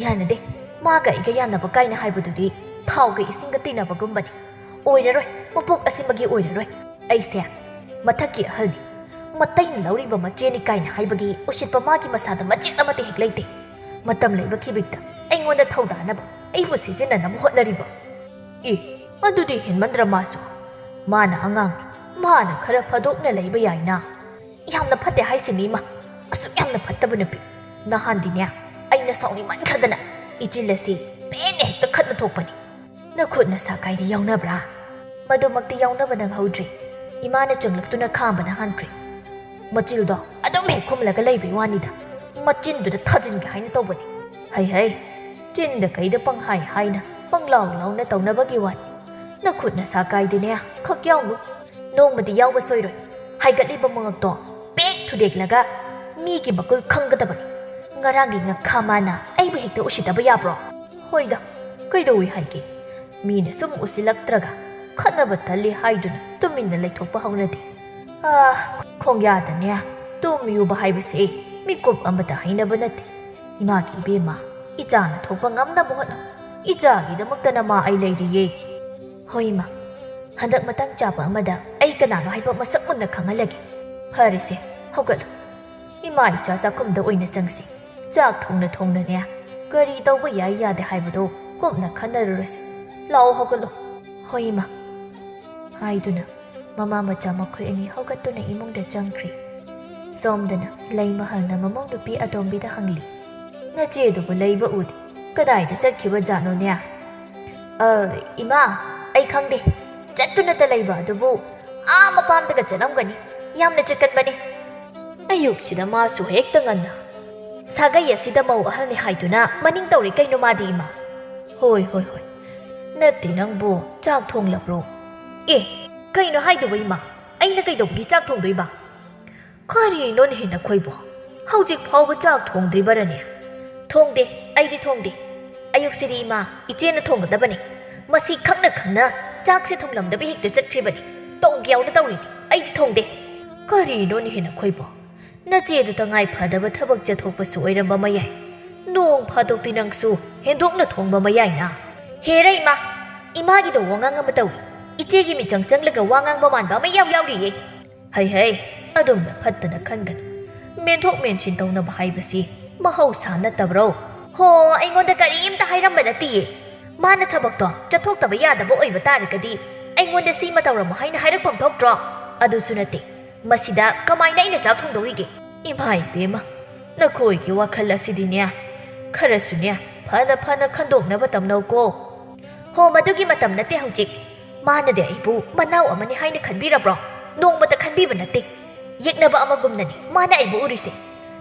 ꯌꯥꯅꯗꯦ꯫ ꯃꯥꯒ ꯑꯩꯒ ꯌꯥꯅꯕ ꯀꯥꯏꯅ ꯍꯥꯏꯕꯗꯨꯗꯤ ꯊꯥꯎꯒ ꯏꯁꯤꯡꯒ ꯇꯤꯟꯅꯕꯒꯨꯝꯕꯅꯤ꯫ ꯑꯣꯏꯔꯔꯣꯏ, ꯃꯄꯣꯛ ꯑꯁꯤꯃꯒꯤ ꯑꯣꯏꯔꯔꯣꯏ꯫ ꯑꯩꯁꯦ ꯃꯊꯛꯀꯤ ꯑꯍꯜꯅꯤ, ꯃꯇꯩꯅ ꯂꯧꯔꯤꯕ ꯃꯆꯦꯅꯤ ꯀꯥꯏꯅ ꯍꯥꯏꯕꯒꯤ ꯎꯁꯤꯠꯄ ꯃꯥꯒꯤ ꯃꯁꯥꯗ ꯃꯆꯦꯠ ꯑꯃꯠꯇ ꯍꯦꯛ ꯂꯩꯇꯦ꯫ ꯃꯇꯝ ꯂꯩꯕ ꯈꯤꯕꯤꯛꯇ ꯑꯩꯉꯣꯟꯗ ꯊꯧꯗꯥꯅꯕ, ꯑꯩꯕꯨ ꯁꯤꯖꯤꯟꯅꯅꯕ ꯍꯣꯠꯅꯔꯤꯕ꯫ ꯑꯦ, ꯑꯗꯨꯗꯤ ꯍꯦꯟꯃꯟꯗ꯭ꯔ ꯃꯥꯁꯨ? ꯃꯥꯅ ꯑꯉꯥꯡꯅꯤ, ꯃꯥꯅ ꯈꯔ ꯐꯥꯗꯣꯛꯅ ꯂꯩꯕ ꯌꯥꯏꯅ꯫ ꯌꯥꯝꯅ ꯐꯠꯇꯦ ꯍꯥꯏꯁꯤꯅꯤ ꯏꯃꯥ, ꯑꯁꯨꯛ ꯌꯥꯝꯅ ꯐꯠꯇꯕ ꯅꯨꯄꯤ꯫ ꯅꯍꯥꯟꯗꯤꯅꯦ, ꯑꯩꯅ ꯁꯥꯎꯅꯤꯡꯃꯟꯈ꯭ꯔꯗꯅ ꯏꯆꯤꯜ ꯑꯁꯤ ꯄꯦꯟꯅ ꯍꯦꯛꯇ ꯈꯠꯅ ꯊꯣꯛꯄꯅꯤ꯫ ꯅꯈꯨꯠ ꯅꯁꯥ ꯀꯥꯏꯗ ꯌꯥꯎꯅꯕ꯭ꯔꯥ? ꯃꯗꯨꯃꯛꯇꯤ ꯌꯥꯎꯅꯕ ꯅꯪꯍꯧꯗ꯭ꯔꯦ꯫ ꯏꯃꯥꯅ ꯆꯪꯂꯛꯇꯨꯅ ꯈꯥꯝꯕꯅ ꯍꯥꯟꯈ꯭ꯔꯦ꯫ ꯃꯆꯤꯜꯗꯣ ꯑꯗꯨꯝ ꯍꯦꯛ ꯈꯨꯝꯂꯒ ꯂꯩꯕꯩ ꯋꯥꯅꯤꯗ꯫ ꯃꯆꯤꯟꯗꯨꯗ ꯊꯥꯖꯤꯟꯒꯦ ꯍꯥꯏꯅ ꯇꯧꯕꯅꯤ꯫ ꯍꯩ ꯍꯩ, ꯆꯤꯟꯗ ꯀꯩꯗ ꯄꯪꯍꯥꯏ ꯍꯥꯏꯅ ꯄꯪꯂꯥꯎ ꯂꯥꯎꯅ ꯇꯧꯅꯕꯒꯤ ꯋꯥꯅꯤ꯫ ꯅꯈꯨꯠ ꯅꯁꯥ ꯀꯥꯏꯗꯅꯦ ꯈꯛ ꯌꯥꯎꯅꯨ꯫ ꯅꯣꯡꯃꯗꯤ ꯌꯥꯎꯕ ꯁꯣꯏꯔꯣꯏ꯫ ꯍꯥꯏꯒꯠꯂꯤꯕ ꯃꯉꯛꯇꯣ ꯄꯦꯛ ꯊꯨꯗꯦꯛꯂꯒ ꯃꯤꯒꯤ ꯃꯒꯨꯜ ꯈꯪꯒꯗꯕꯅꯤ꯫ ꯉꯔꯥꯡꯒꯤ ꯉꯛꯈꯥ ꯃꯥꯅ ꯑꯩꯕꯨ ꯍꯦꯛꯇ ꯎꯁꯤꯠꯇꯕ ꯌꯥꯕ꯭ꯔꯣ? ꯍꯣꯏꯗ, ꯀꯩꯗꯧꯏ ꯍꯥꯏꯒꯦ? ꯃꯤꯅ ꯁꯨꯝ ꯎꯁꯤꯜꯂꯛꯇ꯭ꯔꯒ ꯈꯠꯅꯕ ꯇꯜꯂꯤ ꯍꯥꯏꯗꯨꯅ ꯇꯨꯃꯤꯟꯅ ꯂꯩꯊꯣꯛꯄ ꯍꯧꯅꯗꯦ꯫ ꯑꯥ, ꯈꯣꯡꯌꯥꯗꯅꯦ ꯇꯨꯝꯃꯤꯌꯨꯕ ꯍꯥꯏꯕꯁꯦ ꯃꯤꯀꯨꯞ ꯑꯃꯇ ꯍꯩꯅꯕ ꯅꯠꯇꯦ꯫ ꯏꯃꯥꯒꯤ ꯏꯕꯦꯝꯃ, ꯏꯆꯥꯅ ꯊꯣꯛꯄ ꯉꯝꯅꯕ ꯍꯣꯠꯅꯧ꯫ ꯏꯆꯥꯒꯤꯗꯃꯛꯇ ꯅꯃꯥ ꯑꯩ ꯂꯩꯔꯤꯌꯦ꯫ ꯍꯣꯏ ꯏꯃꯥ, ꯍꯟꯗꯛ ꯃꯇꯥꯡ ꯆꯥꯕ ꯑꯃꯗ ꯑꯩ ꯀꯅꯥꯅꯣ ꯍꯥꯏꯕ ꯃꯁꯛ ꯃꯨꯟꯅ ꯈꯪꯍꯜꯂꯒꯦ꯫ ꯐꯔꯦꯁꯦ, ꯍꯧꯒꯠꯂꯨ꯫ ꯏꯃꯥ ꯏꯆꯥ ꯆꯥꯛꯈꯨꯝꯗ ꯑꯣꯏꯅ ꯆꯪꯁꯤ꯫ ꯆꯥꯛ ꯊꯣꯡꯅ ꯊꯣꯡꯅꯅꯦ ꯀꯔꯤ ꯇꯧꯕ ꯌꯥꯏ ꯌꯥꯗꯦ ꯍꯥꯏꯕꯗꯣ ꯀꯨꯞꯅ ꯈꯟꯅꯔꯨꯔꯁꯤ꯫ ꯂꯥꯛꯑꯣ, ꯍꯧꯒꯠꯂꯣ꯫ ꯍꯣꯏ ꯏꯃꯥ꯫ ꯍꯥꯏꯗꯨꯅ ꯃꯃꯥ ꯃꯆꯥ ꯃꯈꯣꯏ ꯑꯅꯤ ꯍꯧꯒꯠꯇꯨꯅ ꯏꯃꯨꯡꯗ ꯆꯪꯈ꯭ꯔꯤ꯫ ꯁꯣꯝꯗꯅ ꯂꯩꯃꯍꯜꯅ ꯃꯃꯧ ꯅꯨꯄꯤ ꯑꯇꯣꯝꯕꯤꯗ ꯍꯪꯂꯤ, "ꯅꯆꯦꯗꯨꯕꯨ ꯂꯩꯕ ꯎꯗꯦ꯫ ꯀꯗꯥꯏꯗ ꯆꯠꯈꯤꯕ ꯖꯥꯠꯅꯣꯅꯦ?" "ꯑ, ꯏꯃꯥ, ꯑꯩ ꯈꯪꯗꯦ꯫ ꯆꯠꯇꯨꯅꯇ ꯂꯩꯕ ꯑꯗꯨꯕꯨ ꯑꯥ ꯃꯄꯥꯝꯗꯒ ꯆꯠꯂꯝꯒꯅꯤ꯫ ꯌꯥꯝꯅ ꯆꯠꯀꯟꯕꯅꯤ꯫ ꯑꯌꯨꯛꯁꯤꯗ ꯃꯥꯁꯨ ꯍꯦꯛꯇ ꯉꯟꯅ꯫ ꯁꯥꯒꯩ ꯑꯁꯤꯗ ꯃꯧ ꯑꯍꯜꯅꯤ ꯍꯥꯏꯗꯨꯅ ꯃꯅꯤꯡ ꯇꯧꯔꯦ ꯀꯩꯅꯣ ꯃꯥꯗꯤ, ꯏꯃꯥ?" "ꯍꯣꯏ, ꯍꯣꯏ, ꯍꯣꯏ꯫ ꯅꯠꯇꯦ, ꯅꯪꯕꯨ ꯆꯥꯛ ꯊꯣꯡꯂꯕ꯭ꯔꯣ?" "ꯑꯦ, ꯀꯩꯅꯣ ꯍꯥꯏꯗꯨꯕꯨ, ꯏꯃꯥ? ꯑꯩꯅ ꯀꯩꯗꯧꯕꯒꯤ ꯆꯥꯛ ꯊꯣꯡꯗꯣꯏꯕ?" "ꯀꯔꯤꯅꯣꯅꯦꯍꯦ ꯅꯈꯣꯏꯕꯣ? ꯍꯧꯖꯤꯛ ꯐꯥꯎꯕ ꯆꯥꯛ ꯊꯣꯡꯗ꯭ꯔꯤꯕꯔꯅꯦ?" "ꯊꯣꯡꯗꯦ, ꯑꯩꯗꯤ ꯊꯣꯡꯗꯦ꯫ ꯑꯌꯨꯛꯁꯤꯗꯤ ꯏꯃꯥ, ꯏꯆꯦꯅ ꯊꯣꯡꯒꯗꯕꯅꯤ꯫ ꯃꯁꯤ ꯈꯪꯅ ꯈꯪꯅ ꯆꯥꯛꯁꯦ ꯊꯣꯡꯂꯝꯗꯕꯤ ꯍꯦꯛꯇ ꯆꯠꯈ꯭ꯔꯤꯕꯅꯤ꯫ ꯇꯧꯒꯦ ꯌꯥꯎꯅ ꯇꯧꯔꯤꯅꯤ꯫ ꯑꯩꯗꯤ ꯊꯣꯡꯗꯦ꯫" "ꯀꯔꯤꯅꯣꯅꯦꯍꯦ ꯅꯈꯣꯏꯕꯣ? ꯅꯆꯦꯗꯨ ꯇꯉꯥꯏ ꯐꯗꯕ ꯊꯕꯛ ꯆꯠꯊꯣꯛꯄꯁꯨ ꯑꯣꯏꯔꯝꯕ ꯃꯌꯥꯏ꯫ ꯅꯣꯡ ꯐꯥꯗꯣꯛꯇꯤ ꯅꯪꯁꯨ ꯍꯦꯟꯗꯣꯛꯅ ꯊꯣꯡꯕ ꯃꯌꯥꯏꯅ?" "ꯍꯦꯔ ꯏꯃꯥ, ꯏꯃꯥꯒꯤꯗꯣ ꯋꯥꯉꯥꯡ ꯑꯃ ꯇꯧꯏ꯫ ꯏꯆꯦꯒꯤ ꯃꯤꯆꯪ ꯆꯪꯂꯒ ꯋꯥ ꯉꯥꯡꯕ ꯃꯥꯟꯕ ꯑꯃ ꯏꯌꯥꯎ ꯌꯥꯎꯔꯤꯌꯦ꯫" "ꯍꯩ ꯍꯩ, ꯑꯗꯨꯝꯅ ꯐꯠꯇꯅ ꯈꯟꯒꯅꯨ꯫ ꯃꯦꯟꯊꯣꯛ ꯃꯦꯟꯁꯤꯟ ꯇꯧꯅꯕ ꯍꯥꯏꯕꯁꯤ ꯃꯍꯧꯁꯥ ꯅꯠꯇꯕ꯭ꯔꯣ?" "ꯍꯣ, ꯑꯩꯉꯣꯟꯗ ꯀꯔꯤꯝꯇ ꯍꯥꯏꯔꯝꯕ ꯅꯠꯇꯤꯌꯦ꯫ ꯃꯥꯅ ꯊꯕꯛꯇꯣ ꯆꯠꯊꯣꯛꯇꯕ ꯌꯥꯗꯕ ꯑꯣꯏꯕ ꯇꯥꯔꯒꯗꯤ ꯑꯩꯉꯣꯟꯗ ꯁꯤꯃ ꯇꯧꯔꯝꯃꯣ ꯍꯥꯏꯅ ꯍꯥꯏꯔꯛꯐꯝ ꯊꯣꯛꯇ꯭ꯔꯣ? ꯑꯗꯨꯁꯨ ꯅꯠꯇꯦ꯫ ꯃꯁꯤꯗ ꯀꯃꯥꯏꯅ ꯑꯩꯅ ꯆꯥꯛ ꯊꯣꯡꯗꯧꯔꯤꯒꯦ?" "ꯏꯃꯥ ꯏꯕꯦꯝꯃ, ꯅꯈꯣꯏꯒꯤ ꯋꯥꯈꯜ ꯑꯁꯤꯗꯤꯅꯦ, ꯈꯔꯁꯨꯅꯦ ꯐꯅ ꯐꯅ ꯈꯟꯗꯣꯛꯅꯕ ꯇꯝꯅꯧꯀꯣ꯫" "ꯍꯣ, ꯃꯗꯨꯒꯤ ꯃꯇꯝ ꯅꯠꯇꯦ ꯍꯧꯖꯤꯛ꯫ ꯃꯥꯅꯗꯤ ꯑꯩꯕꯨ ꯃꯅꯥꯎ ꯑꯃꯅꯤ ꯍꯥꯏꯅ ꯈꯟꯕꯤꯔꯕ꯭ꯔꯣ? ꯅꯣꯡꯃꯇ ꯈꯟꯕꯤꯕ ꯅꯠꯇꯦ꯫ ꯌꯦꯛꯅꯕ ꯑꯃꯒꯨꯝꯅꯅꯤ ꯃꯥꯅ ꯑꯩꯕꯨ ꯎꯔꯤꯁꯦ꯫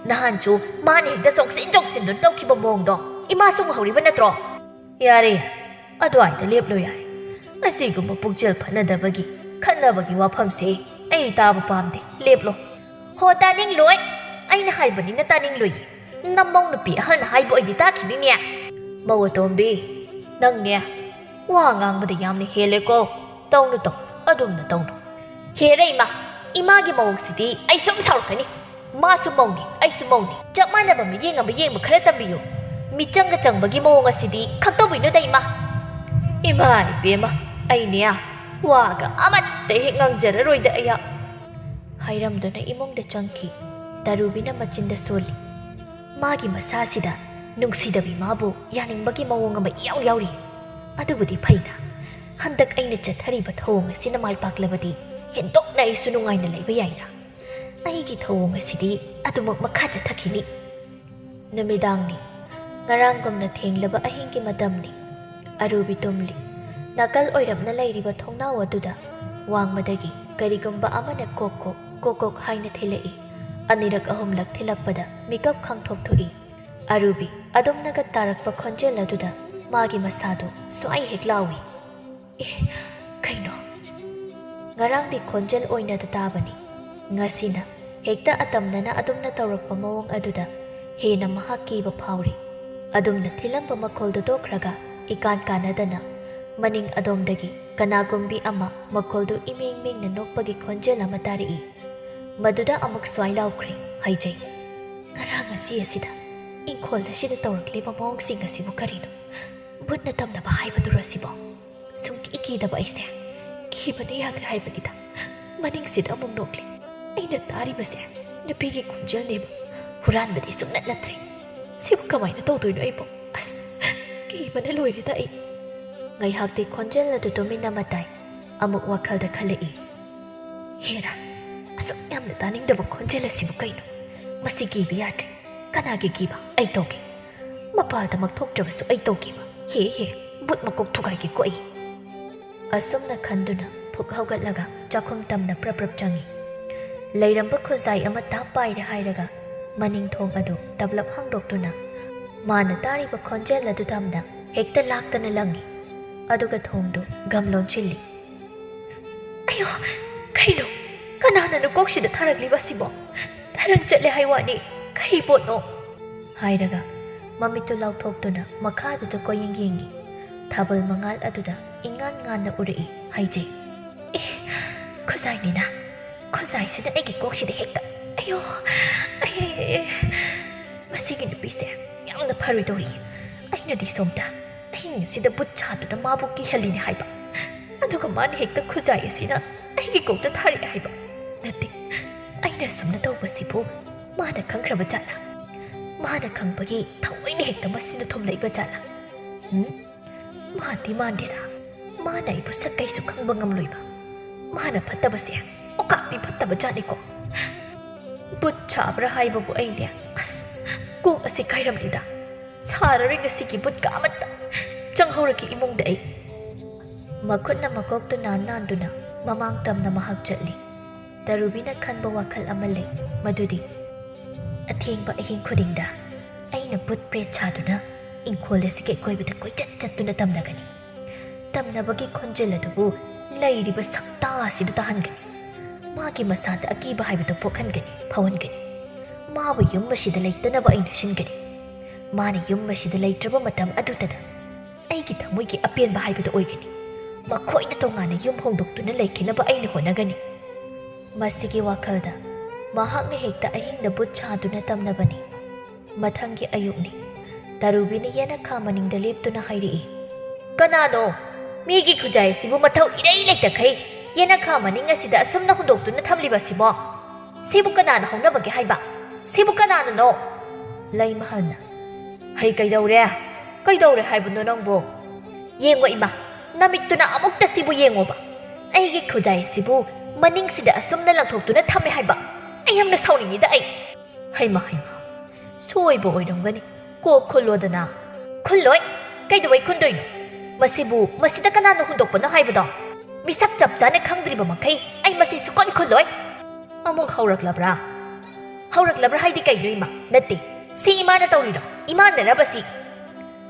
ꯅꯍꯥꯟꯁꯨ ꯃꯥꯅ ꯍꯦꯛꯇ ꯆꯣꯡꯁꯤꯟ ꯆꯣꯡꯁꯤꯟꯗꯨꯅ ꯇꯧꯈꯤꯕ ꯃꯑꯣꯡꯗꯣ ꯏꯃꯥꯁꯨ ꯎꯍꯧꯔꯤꯕ ꯅꯠꯇ꯭ꯔꯣ?" "ꯌꯥꯔꯦ, ꯌꯥꯔꯦ꯫ ꯑꯗꯨꯋꯥꯏꯗ ꯂꯦꯞꯂꯣ ꯌꯥꯔꯦ꯫ ꯑꯁꯤꯒꯨꯝꯕ ꯄꯨꯛꯆꯦꯜ ꯐꯅꯗꯕꯒꯤ ꯈꯠꯅꯕꯒꯤ ꯋꯥꯐꯝꯁꯦ ꯑꯩ ꯇꯥꯕ ꯄꯥꯝꯗꯦ꯫ ꯂꯦꯞꯂꯣ꯫" "ꯍꯣ, ꯇꯥꯅꯤꯡꯂꯣꯏ꯫ ꯑꯩꯅ ꯍꯥꯏꯕꯅꯤꯅ ꯇꯥꯅꯤꯡꯂꯣꯏꯌꯦ꯫ ꯅꯃꯧ ꯅꯨꯄꯤ ꯑꯍꯜꯅ ꯍꯥꯏꯕ ꯑꯣꯏꯗꯤ ꯇꯥꯈꯤꯅꯤꯅꯦ꯫" "ꯃꯧ ꯑꯇꯣꯝꯕꯤ, ꯅꯪꯅꯦ ꯋꯥ ꯉꯥꯡꯕꯗ ꯌꯥꯝꯅ ꯍꯦꯜꯂꯦꯀꯣ꯫" ꯇꯧꯅꯨ, ꯇꯧꯅꯨ, ꯑꯗꯨꯝꯅ ꯇꯧꯅꯨ꯫ ꯍꯦꯔ ꯏꯃꯥ, ꯏꯃꯥꯒꯤ ꯃꯑꯣꯡꯁꯤꯗꯤ ꯑꯩ ꯁꯨꯝ ꯁꯥꯎꯔꯛꯀꯅꯤ꯫ ꯃꯥꯁꯨ ꯃꯧꯅꯤ, ꯑꯩꯁꯨ ꯃꯧꯅꯤ, ꯆꯞ ꯃꯥꯟꯅꯕ ꯃꯤꯠꯌꯦꯡ ꯑꯃ ꯌꯦꯡꯕ ꯈꯔ ꯇꯝꯕꯤꯌꯨ꯫ ꯃꯤꯆꯪꯒ ꯆꯪꯕꯒꯤ ꯃꯑꯣꯡ ꯑꯁꯤꯗꯤ ꯈꯛꯇꯧꯕꯤꯅꯨꯗ ꯏꯃꯥ꯫ ꯏꯃꯥ ꯏꯕꯦꯝꯃ, ꯑꯩꯅꯦ ꯋꯥꯒ ꯑꯃꯠꯇ ꯍꯦꯛ ꯉꯥꯡꯖꯔꯔꯣꯏꯗ ꯑꯩꯍꯥꯛ꯫ ꯍꯥꯏꯔꯝꯗꯨꯅ ꯏꯃꯨꯡꯗ ꯆꯪꯈꯤ꯫ ꯇꯔꯨꯕꯤꯅ ꯃꯆꯤꯟꯗ ꯁꯣꯜꯂꯤ꯫ ꯃꯥꯒꯤ ꯃꯁꯥꯁꯤꯗ ꯅꯨꯡꯁꯤꯗꯕꯤ ꯃꯥꯕꯨ ꯌꯥꯅꯤꯡꯕꯒꯤ ꯃꯑꯣꯡ ꯑꯃ ꯏꯌꯥꯎ ꯌꯥꯎꯔꯤ꯫ ꯑꯗꯨꯕꯨꯗꯤ ꯐꯩꯅ, ꯍꯟꯗꯛ ꯑꯩꯅ ꯆꯠꯊꯔꯤꯕ ꯊꯧꯑꯣꯡ ꯑꯁꯤꯅ ꯃꯥꯏ ꯄꯥꯛꯂꯕꯗꯤ ꯍꯦꯟꯗꯣꯛꯅ ꯑꯩꯁꯨ ꯅꯨꯡꯉꯥꯏꯅ ꯂꯩꯕ ꯌꯥꯏꯅ꯫ ꯑꯩꯒꯤ ꯊꯧꯑꯣꯡ ꯑꯁꯤꯗꯤ ꯑꯗꯨꯃꯛ ꯃꯈꯥ ꯆꯠꯊꯈꯤꯅꯤ꯫ ꯅꯨꯃꯤꯗꯥꯡꯅꯤ꯫ ꯉꯔꯥꯡꯒꯨꯝꯅ ꯊꯦꯡꯂꯕ ꯑꯍꯤꯡꯒꯤ ꯃꯇꯝꯅꯤ꯫ ꯑꯔꯨꯕꯤ ꯇꯨꯝꯂꯤ꯫ ꯅꯥꯀꯜ ꯑꯣꯏꯔꯞꯅ ꯂꯩꯔꯤꯕ ꯊꯣꯡꯅꯥꯎ ꯑꯗꯨꯗ ꯋꯥꯡꯃꯗꯒꯤ ꯀꯔꯤꯒꯨꯝꯕ ꯑꯃꯅ ꯀꯣꯛ ꯀꯣꯛ, ꯀꯣꯛ ꯀꯣꯛ ꯍꯥꯏꯅ ꯊꯤꯜꯂꯛꯏ꯫ ꯑꯅꯤꯔꯛ ꯑꯍꯨꯝꯂꯛ ꯊꯤꯜꯂꯛꯄꯗ ꯃꯤꯀꯞ ꯈꯪꯊꯣꯛ ꯊꯣꯛꯏ꯫ ꯑꯔꯨꯕꯤ ꯑꯗꯨꯝꯅꯒ ꯇꯥꯔꯛꯄ ꯈꯣꯟꯖꯦꯜ ꯑꯗꯨꯗ ꯃꯥꯒꯤ ꯃꯁꯥꯗꯨ ꯁ꯭ꯋꯥꯏ ꯍꯦꯛ ꯂꯥꯎꯏ꯫ ꯑꯦ, ꯀꯩꯅꯣ? ꯉꯔꯥꯡꯗꯤ ꯈꯣꯟꯖꯦꯜ ꯑꯣꯏꯅꯗ ꯇꯥꯕꯅꯤ꯫ ꯉꯁꯤꯅ ꯍꯦꯛꯇ ꯑꯇꯝꯅꯅ ꯑꯗꯨꯝꯅ ꯇꯧꯔꯛꯄ ꯃꯑꯣꯡ ꯑꯗꯨꯗ ꯍꯦꯟꯅ ꯃꯍꯥꯛ ꯀꯤꯕ ꯐꯥꯎꯔꯤ꯫ ꯑꯗꯨꯝꯅ ꯊꯤꯜꯂꯝꯕ ꯃꯈꯣꯜꯗꯨ ꯇꯣꯛꯈ꯭ꯔꯒ ꯏꯀꯥꯟ ꯀꯥꯟꯅꯗꯅ ꯃꯅꯤꯡ ꯑꯗꯣꯝꯗꯒꯤ ꯀꯅꯥꯒꯨꯝꯕꯤ ꯑꯃ ꯃꯈꯣꯜꯗꯨ ꯏꯃꯦꯡ ꯃꯦꯡꯅ ꯅꯣꯛꯄꯒꯤ ꯈꯣꯟꯖꯦꯜ ꯑꯃ ꯇꯥꯔꯛꯏ꯫ ꯃꯗꯨꯗ ꯑꯃꯨꯛ ꯁ꯭ꯋꯥꯏ ꯂꯥꯎꯈ꯭ꯔꯦ, ꯍꯥꯏꯖꯩ꯫ ꯉꯔꯥꯡ ꯑꯁꯤ ꯑꯁꯤꯗ ꯏꯪꯈꯣꯜ ꯑꯁꯤꯗ ꯇꯧꯔꯛꯂꯤꯕ ꯃꯑꯣꯡꯁꯤꯡ ꯑꯁꯤꯕꯨ ꯀꯔꯤꯅꯣ? ꯚꯨꯠꯅ ꯇꯝꯅꯕ ꯍꯥꯏꯕꯗꯨꯔꯣ ꯑꯁꯤꯕꯣ? ꯁꯨꯝ ꯀꯤ ꯀꯤꯗꯕ ꯑꯩꯁꯦ꯫ ꯀꯤꯕꯅ ꯌꯥꯗ꯭ꯔꯦ ꯍꯥꯏꯕꯅꯤꯗ꯫ ꯃꯅꯤꯡꯁꯤꯗ ꯑꯃꯨꯛ ꯅꯣꯛꯂꯦ꯫ ꯑꯩꯅ ꯇꯥꯔꯤꯕꯁꯦ ꯅꯨꯄꯤꯒꯤ ꯈꯣꯟꯖꯦꯜꯅꯦꯕ꯫ ꯍꯨꯔꯥꯟꯕꯗꯤ ꯁꯨꯡꯅꯠ ꯅꯠꯇ꯭ꯔꯦ꯫ ꯁꯤꯕꯨ ꯀꯃꯥꯏꯅ ꯇꯧꯗꯣꯏꯅꯣ ꯑꯩꯕꯣ? ꯑꯁ, ꯀꯤꯕꯅ ꯂꯣꯏꯔꯦꯗ ꯑꯩ꯫ ꯉꯥꯏꯍꯥꯛꯇꯤ ꯈꯣꯟꯖꯦꯜ ꯑꯗꯨ ꯇꯨꯃꯤꯟꯅ ꯃꯇꯥꯏ꯫ ꯑꯃꯨꯛ ꯋꯥꯈꯜꯗ ꯈꯜꯂꯛꯏ꯫ ꯍꯦꯔꯥ, ꯑꯁꯨꯛ ꯌꯥꯝꯅ ꯇꯥꯅꯤꯡꯗꯕ ꯈꯣꯟꯖꯦꯜ ꯑꯁꯤꯕꯨ ꯀꯩꯅꯣ? ꯃꯁꯤ ꯀꯤꯕ ꯌꯥꯗ꯭ꯔꯦ꯫ ꯀꯅꯥꯒꯤ ꯀꯤꯕ? ꯑꯩ ꯇꯧꯒꯦ꯫ ꯃꯄꯥꯜꯗꯃꯛ ꯊꯣꯛꯇ꯭ꯔꯕꯁꯨ ꯑꯩ ꯇꯧꯒꯦꯕ꯫ ꯍꯦ ꯍꯦ, ꯕꯨꯠ ꯃꯀꯣꯛ ꯊꯨꯒꯥꯏꯒꯦꯀꯣ ꯑꯩ꯫ ꯑꯁꯨꯝꯅ ꯈꯟꯗꯨꯅ ꯐꯨꯛ ꯍꯧꯒꯠꯂꯒ ꯆꯥꯛꯈꯨꯝ ꯇꯝꯅ ꯄ꯭ꯔꯞ ꯄ꯭ꯔꯞ ꯆꯪꯏ꯫ ꯂꯩꯔꯝꯕ ꯈꯨꯖꯥꯏ ꯑꯃ ꯇꯥꯞ ꯄꯥꯏꯔꯦ ꯍꯥꯏꯔꯒ ꯃꯅꯤꯡ ꯊꯣꯡ ꯑꯗꯨ ꯇꯞꯂꯞ ꯍꯥꯡꯗꯣꯛꯇꯨꯅ ꯃꯥꯅ ꯇꯥꯔꯤꯕ ꯈꯣꯟꯖꯦꯜ ꯑꯗꯨ ꯇꯝꯅ ꯍꯦꯛꯇ ꯂꯥꯛꯇꯅ ꯂꯪꯏ꯫ ꯑꯗꯨꯒ ꯊꯣꯡꯗꯨ ꯒꯝ ꯂꯣꯟꯁꯤꯜꯂꯤ꯫ ꯑꯌꯣ, ꯀꯩꯅꯣ? ꯀꯅꯥꯅꯅꯣ ꯀꯣꯛꯁꯤꯗ ꯊꯥꯔꯛꯂꯤꯕ ꯑꯁꯤꯕꯣ? ꯊꯥꯔꯛ ꯆꯠꯂꯦ ꯍꯥꯏ ꯋꯥꯅꯤ, ꯀꯔꯤ ꯄꯣꯠꯅꯣ? ꯍꯥꯏꯔꯒ ꯃꯃꯤꯠꯇꯨ ꯂꯥꯎꯊꯣꯛꯇꯨꯅ ꯃꯈꯥꯗꯨꯗ ꯀꯣꯏꯌꯦꯡ ꯌꯦꯡꯉꯤ꯫ ꯊꯥꯕꯜ ꯃꯉꯥꯜ ꯑꯗꯨꯗ ꯏꯉꯥꯟ ꯉꯥꯟꯅ ꯎꯔꯛꯏ꯫ ꯍꯥꯏꯖꯩ꯫ ꯑꯦ, ꯈꯨꯖꯥꯏꯅꯤꯅ꯫ ꯈꯨꯖꯥꯏꯁꯤꯅ ꯑꯩꯒꯤ ꯀꯣꯛꯁꯤꯗ ꯍꯦꯛꯇ꯫ ꯑꯌꯣ! ꯑꯩ, ꯃꯁꯤꯒꯤ ꯅꯨꯄꯤꯁꯦ ꯌꯥꯝꯅ ꯐꯔꯣꯏꯗꯧꯔꯤ꯫ ꯑꯩꯅꯗꯤ ꯁꯣꯝꯗ ꯑꯍꯤꯡ ꯑꯁꯤꯗ ꯕꯨꯠ ꯁꯥꯗꯨꯅ ꯃꯥꯕꯨ ꯀꯤꯍꯜꯂꯤꯅꯦ ꯍꯥꯏꯕ꯫ ꯑꯗꯨꯒ ꯃꯥꯅ ꯍꯦꯛꯇ ꯈꯨꯖꯥꯏ ꯑꯁꯤꯅ ꯑꯩꯒꯤ ꯀꯣꯛꯇ ꯊꯥꯔꯛꯑꯦ ꯍꯥꯏꯕ꯫ ꯅꯠꯇꯦ, ꯑꯩꯅ ꯑꯁꯨꯝꯅ ꯇꯧꯕꯁꯤꯕꯨ ꯃꯥꯅ ꯈꯪꯈ꯭ꯔꯕ ꯖꯥꯠꯂꯥ? ꯃꯥꯅ ꯈꯪꯕꯒꯤ ꯊꯑꯣꯏꯅ ꯍꯦꯛꯇ ꯃꯁꯤꯅ ꯊꯣꯝꯂꯛꯏꯕ ꯖꯥꯠꯂꯥ? ꯎꯝ? ꯃꯥꯟꯗꯤ ꯃꯥꯟꯗꯦꯗ꯫ ꯃꯥꯅ ꯑꯩꯕꯨ ꯁꯛ ꯀꯩꯁꯨ ꯈꯪꯕ ꯉꯝꯂꯣꯏꯕ꯫ ꯃꯥꯅ ꯐꯠꯇꯕꯁꯦ ꯑꯣꯀꯥꯛꯇꯤ ꯐꯠꯇꯕ ꯖꯥꯠꯅꯤꯀꯣ꯫ ꯕꯨꯠ ꯁꯥꯕ꯭ꯔꯥ ꯍꯥꯏꯕꯕꯨ ꯑꯩꯅꯦ, ꯑꯁ, ꯀꯣꯛ ꯑꯁꯤ ꯀꯥꯏꯔꯝꯂꯤꯗ꯫ ꯁꯥꯔꯔꯣꯏ ꯉꯁꯤꯒꯤ ꯕꯨꯠꯀ ꯑꯃꯠꯇ꯫ ꯆꯪꯍꯧꯔꯒꯦ ꯏꯃꯨꯡꯗ ꯑꯩ꯫ ꯃꯈꯨꯠꯅ ꯃꯀꯣꯛꯇꯨ ꯅꯥꯟ ꯅꯥꯟꯗꯨꯅ ꯃꯃꯥꯡ ꯇꯝꯅ ꯃꯍꯥꯛ ꯆꯠꯂꯤ꯫ ꯇꯔꯨꯕꯤꯅ ꯈꯟꯕ ꯋꯥꯈꯜ ꯑꯃ ꯂꯩ, ꯃꯗꯨꯗꯤ ꯑꯊꯦꯡꯕ ꯑꯍꯤꯡ ꯈꯨꯗꯤꯡꯗ ꯑꯩꯅ ꯕꯨꯠ ꯄ꯭ꯔꯦꯠ ꯁꯥꯗꯨꯅ ꯏꯪꯈꯣꯜ ꯑꯁꯤꯒꯤ ꯑꯀꯣꯏꯕꯗ ꯀꯣꯏꯆꯠ ꯆꯠꯇꯨꯅ ꯇꯝꯅꯒꯅꯤ꯫ ꯇꯝꯅꯕꯒꯤ ꯈꯣꯟꯖꯦꯜ ꯑꯗꯨꯕꯨ ꯂꯩꯔꯤꯕ ꯁꯛꯇꯥ ꯑꯁꯤꯗ ꯇꯥꯍꯟꯒꯅꯤ꯫ ꯃꯥꯒꯤ ꯃꯁꯥꯗ ꯑꯀꯤꯕ ꯍꯥꯏꯕꯗꯨ ꯄꯣꯛꯍꯟꯒꯅꯤ, ꯐꯥꯎꯍꯟꯒꯅꯤ꯫ ꯃꯥꯕꯨ ꯌꯨꯝ ꯑꯁꯤꯗ ꯂꯩꯇꯅꯕ ꯑꯩꯅ ꯁꯤꯟꯒꯅꯤ꯫ ꯃꯥꯅ ꯌꯨꯝ ꯑꯁꯤꯗ ꯂꯩꯇ꯭ꯔꯕ ꯃꯇꯝ ꯑꯗꯨꯗꯗ ꯑꯩꯒꯤ ꯊꯃꯣꯏꯒꯤ ꯑꯄꯦꯟꯕ ꯍꯥꯏꯕꯗꯨ ꯑꯣꯏꯒꯅꯤ꯫ ꯃꯈꯣꯏꯅ ꯇꯣꯉꯥꯟꯅ ꯌꯨꯝ ꯍꯣꯡꯗꯣꯛꯇꯨꯅ ꯂꯩꯈꯤꯅꯕ ꯑꯩꯅ ꯍꯣꯠꯅꯒꯅꯤ꯫ ꯃꯁꯤꯒꯤ ꯋꯥꯈꯜꯗ ꯃꯍꯥꯛꯅ ꯍꯦꯛꯇ ꯑꯍꯤꯡꯗ ꯕꯨꯠ ꯁꯥꯗꯨꯅ ꯇꯝꯅꯕꯅꯤ꯫ ꯃꯊꯪꯒꯤ ꯑꯌꯨꯛꯅꯤ꯫ ꯇꯔꯨꯕꯤꯅ ꯌꯦꯅꯈꯥ ꯃꯅꯤꯡꯗ ꯂꯦꯞꯇꯨꯅ ꯍꯥꯏꯔꯛꯏ, "ꯀꯅꯥꯅꯣ? ꯃꯤꯒꯤ ꯈꯨꯖꯥꯏ ꯑꯁꯤꯕꯨ ꯃꯊꯧ ꯏꯔꯩ ꯂꯩꯇꯈꯩ ꯌꯦꯅꯈꯥ ꯃꯅꯤꯡ ꯑꯁꯤꯗ ꯑꯁꯨꯝꯅ ꯍꯨꯟꯗꯣꯛꯇꯨꯅ ꯊꯝꯂꯤꯕ ꯑꯁꯤꯕꯣ? ꯁꯤꯕꯨ ꯀꯅꯥꯅ ꯍꯧꯅꯕꯒꯦ ꯍꯥꯏꯕ? ꯁꯤꯕꯨ ꯀꯅꯥꯅꯅꯣ?" ꯂꯩꯃꯍꯜꯅ, "ꯍꯩ, ꯀꯩꯗꯧꯔꯦ? ꯀꯩꯗꯧꯔꯦ ꯍꯥꯏꯕꯅꯣ ꯅꯪꯕꯨ? ꯌꯦꯡꯉꯣ ꯏꯃꯥ, ꯅꯃꯤꯠꯇꯨꯅ ꯑꯃꯨꯛꯇ ꯁꯤꯕꯨ ꯌꯦꯡꯉꯣꯕ꯫ ꯑꯩꯒꯤ ꯈꯨꯖꯥꯏ ꯑꯁꯤꯕꯨ ꯃꯅꯤꯡꯁꯤꯗ ꯑꯁꯨꯝꯅ ꯂꯪꯊꯣꯛꯇꯨꯅ ꯊꯝꯃꯦ ꯍꯥꯏꯕ꯫ ꯑꯩ ꯌꯥꯝꯅ ꯁꯥꯎꯅꯤꯡꯉꯤꯗ ꯑꯩ꯫ ꯍꯩꯃ, ꯍꯩꯃ, ꯁꯣꯏꯕ ꯑꯣꯏꯔꯝꯒꯅꯤ꯫ ꯀꯣꯛ ꯈꯨꯜꯂꯣꯗꯅ꯫" "ꯈꯨꯜꯂꯣꯏ꯫ ꯀꯩꯗꯧꯕꯩ ꯈꯨꯟꯗꯣꯏꯅꯣ? ꯃꯁꯤꯕꯨ, ꯃꯁꯤꯗ ꯀꯅꯥꯅ ꯍꯨꯟꯗꯣꯛꯄꯅꯣ ꯍꯥꯏꯕꯗꯣ? ꯃꯤꯁꯛ ꯆꯞ ꯆꯥꯅ ꯈꯪꯗ꯭ꯔꯤꯕ ꯃꯈꯩ ꯑꯩ ꯃꯁꯤ ꯁꯨꯛꯈꯨꯟ ꯈꯨꯜꯂꯣꯏ꯫" "ꯑꯃꯨꯛ ꯍꯧꯔꯛꯂꯕ꯭ꯔꯥ? ꯍꯧꯔꯛꯂꯕ꯭ꯔꯥ ꯍꯥꯏꯗꯤ ꯀꯩꯅꯣ ꯏꯃꯥ? ꯅꯠꯇꯦ, ꯁꯤ ꯏꯃꯥꯅ ꯇꯧꯔꯤꯔꯣ? ꯏꯃꯥꯅꯔꯕ ꯁꯤ?"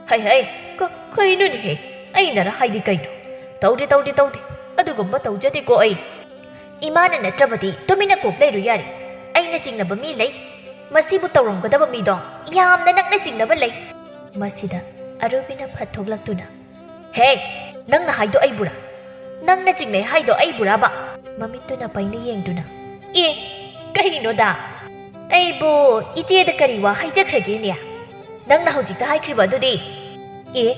"ꯍꯩ ꯍꯩ, ꯀ-, ꯀꯩꯅꯣꯅꯦꯍꯦ? ꯑꯩꯅꯔ ꯍꯥꯏꯗꯤ ꯀꯩꯅꯣ? ꯇꯧꯗꯦ, ꯇꯧꯗꯦ, ꯇꯧꯗꯦ꯫ ꯑꯗꯨꯒꯨꯝꯕ ꯇꯧꯖꯗꯦꯀꯣ ꯑꯩ꯫ ꯏꯃꯥꯅ ꯅꯠꯇ꯭ꯔꯕꯗꯤ ꯇꯨꯃꯤꯟꯅ ꯀꯣꯛ ꯂꯩꯔꯨ ꯌꯥꯔꯦ꯫ ꯑꯩꯅ ꯆꯤꯡꯅꯕ ꯃꯤ ꯂꯩ꯫ ꯃꯁꯤꯕꯨ ꯇꯧꯔꯝꯒꯗꯕ ꯃꯤꯗꯣ ꯌꯥꯝꯅ ꯅꯛꯅ ꯆꯤꯡꯅꯕ ꯂꯩ꯫" ꯃꯁꯤꯗ ꯑꯔꯨꯕꯤꯅ ꯐꯠ ꯊꯣꯛꯂꯛꯇꯨꯅ, "ꯍꯦ, ꯅꯪꯅ ꯍꯥꯏꯗꯣ ꯑꯩꯕꯨꯔꯥ? ꯅꯪꯅ ꯆꯤꯡꯅꯩ ꯍꯥꯏꯗꯣ ꯑꯩꯕꯨꯔꯕ? ꯃꯃꯤꯠꯇꯨꯅ ꯄꯩꯅ ꯌꯦꯡꯗꯨꯅ, "ꯑꯦ, ꯀꯩꯅꯣꯗ? ꯑꯩꯕꯨ ꯏꯆꯦꯗ ꯀꯔꯤ ꯋꯥ ꯍꯥꯏꯖꯈ꯭ꯔꯒꯦꯅꯦ? ꯅꯪꯅ ꯍꯧꯖꯤꯛꯇ ꯍꯥꯏꯈ꯭ꯔꯤꯕ ꯑꯗꯨꯗꯤ?" "ꯑꯦ,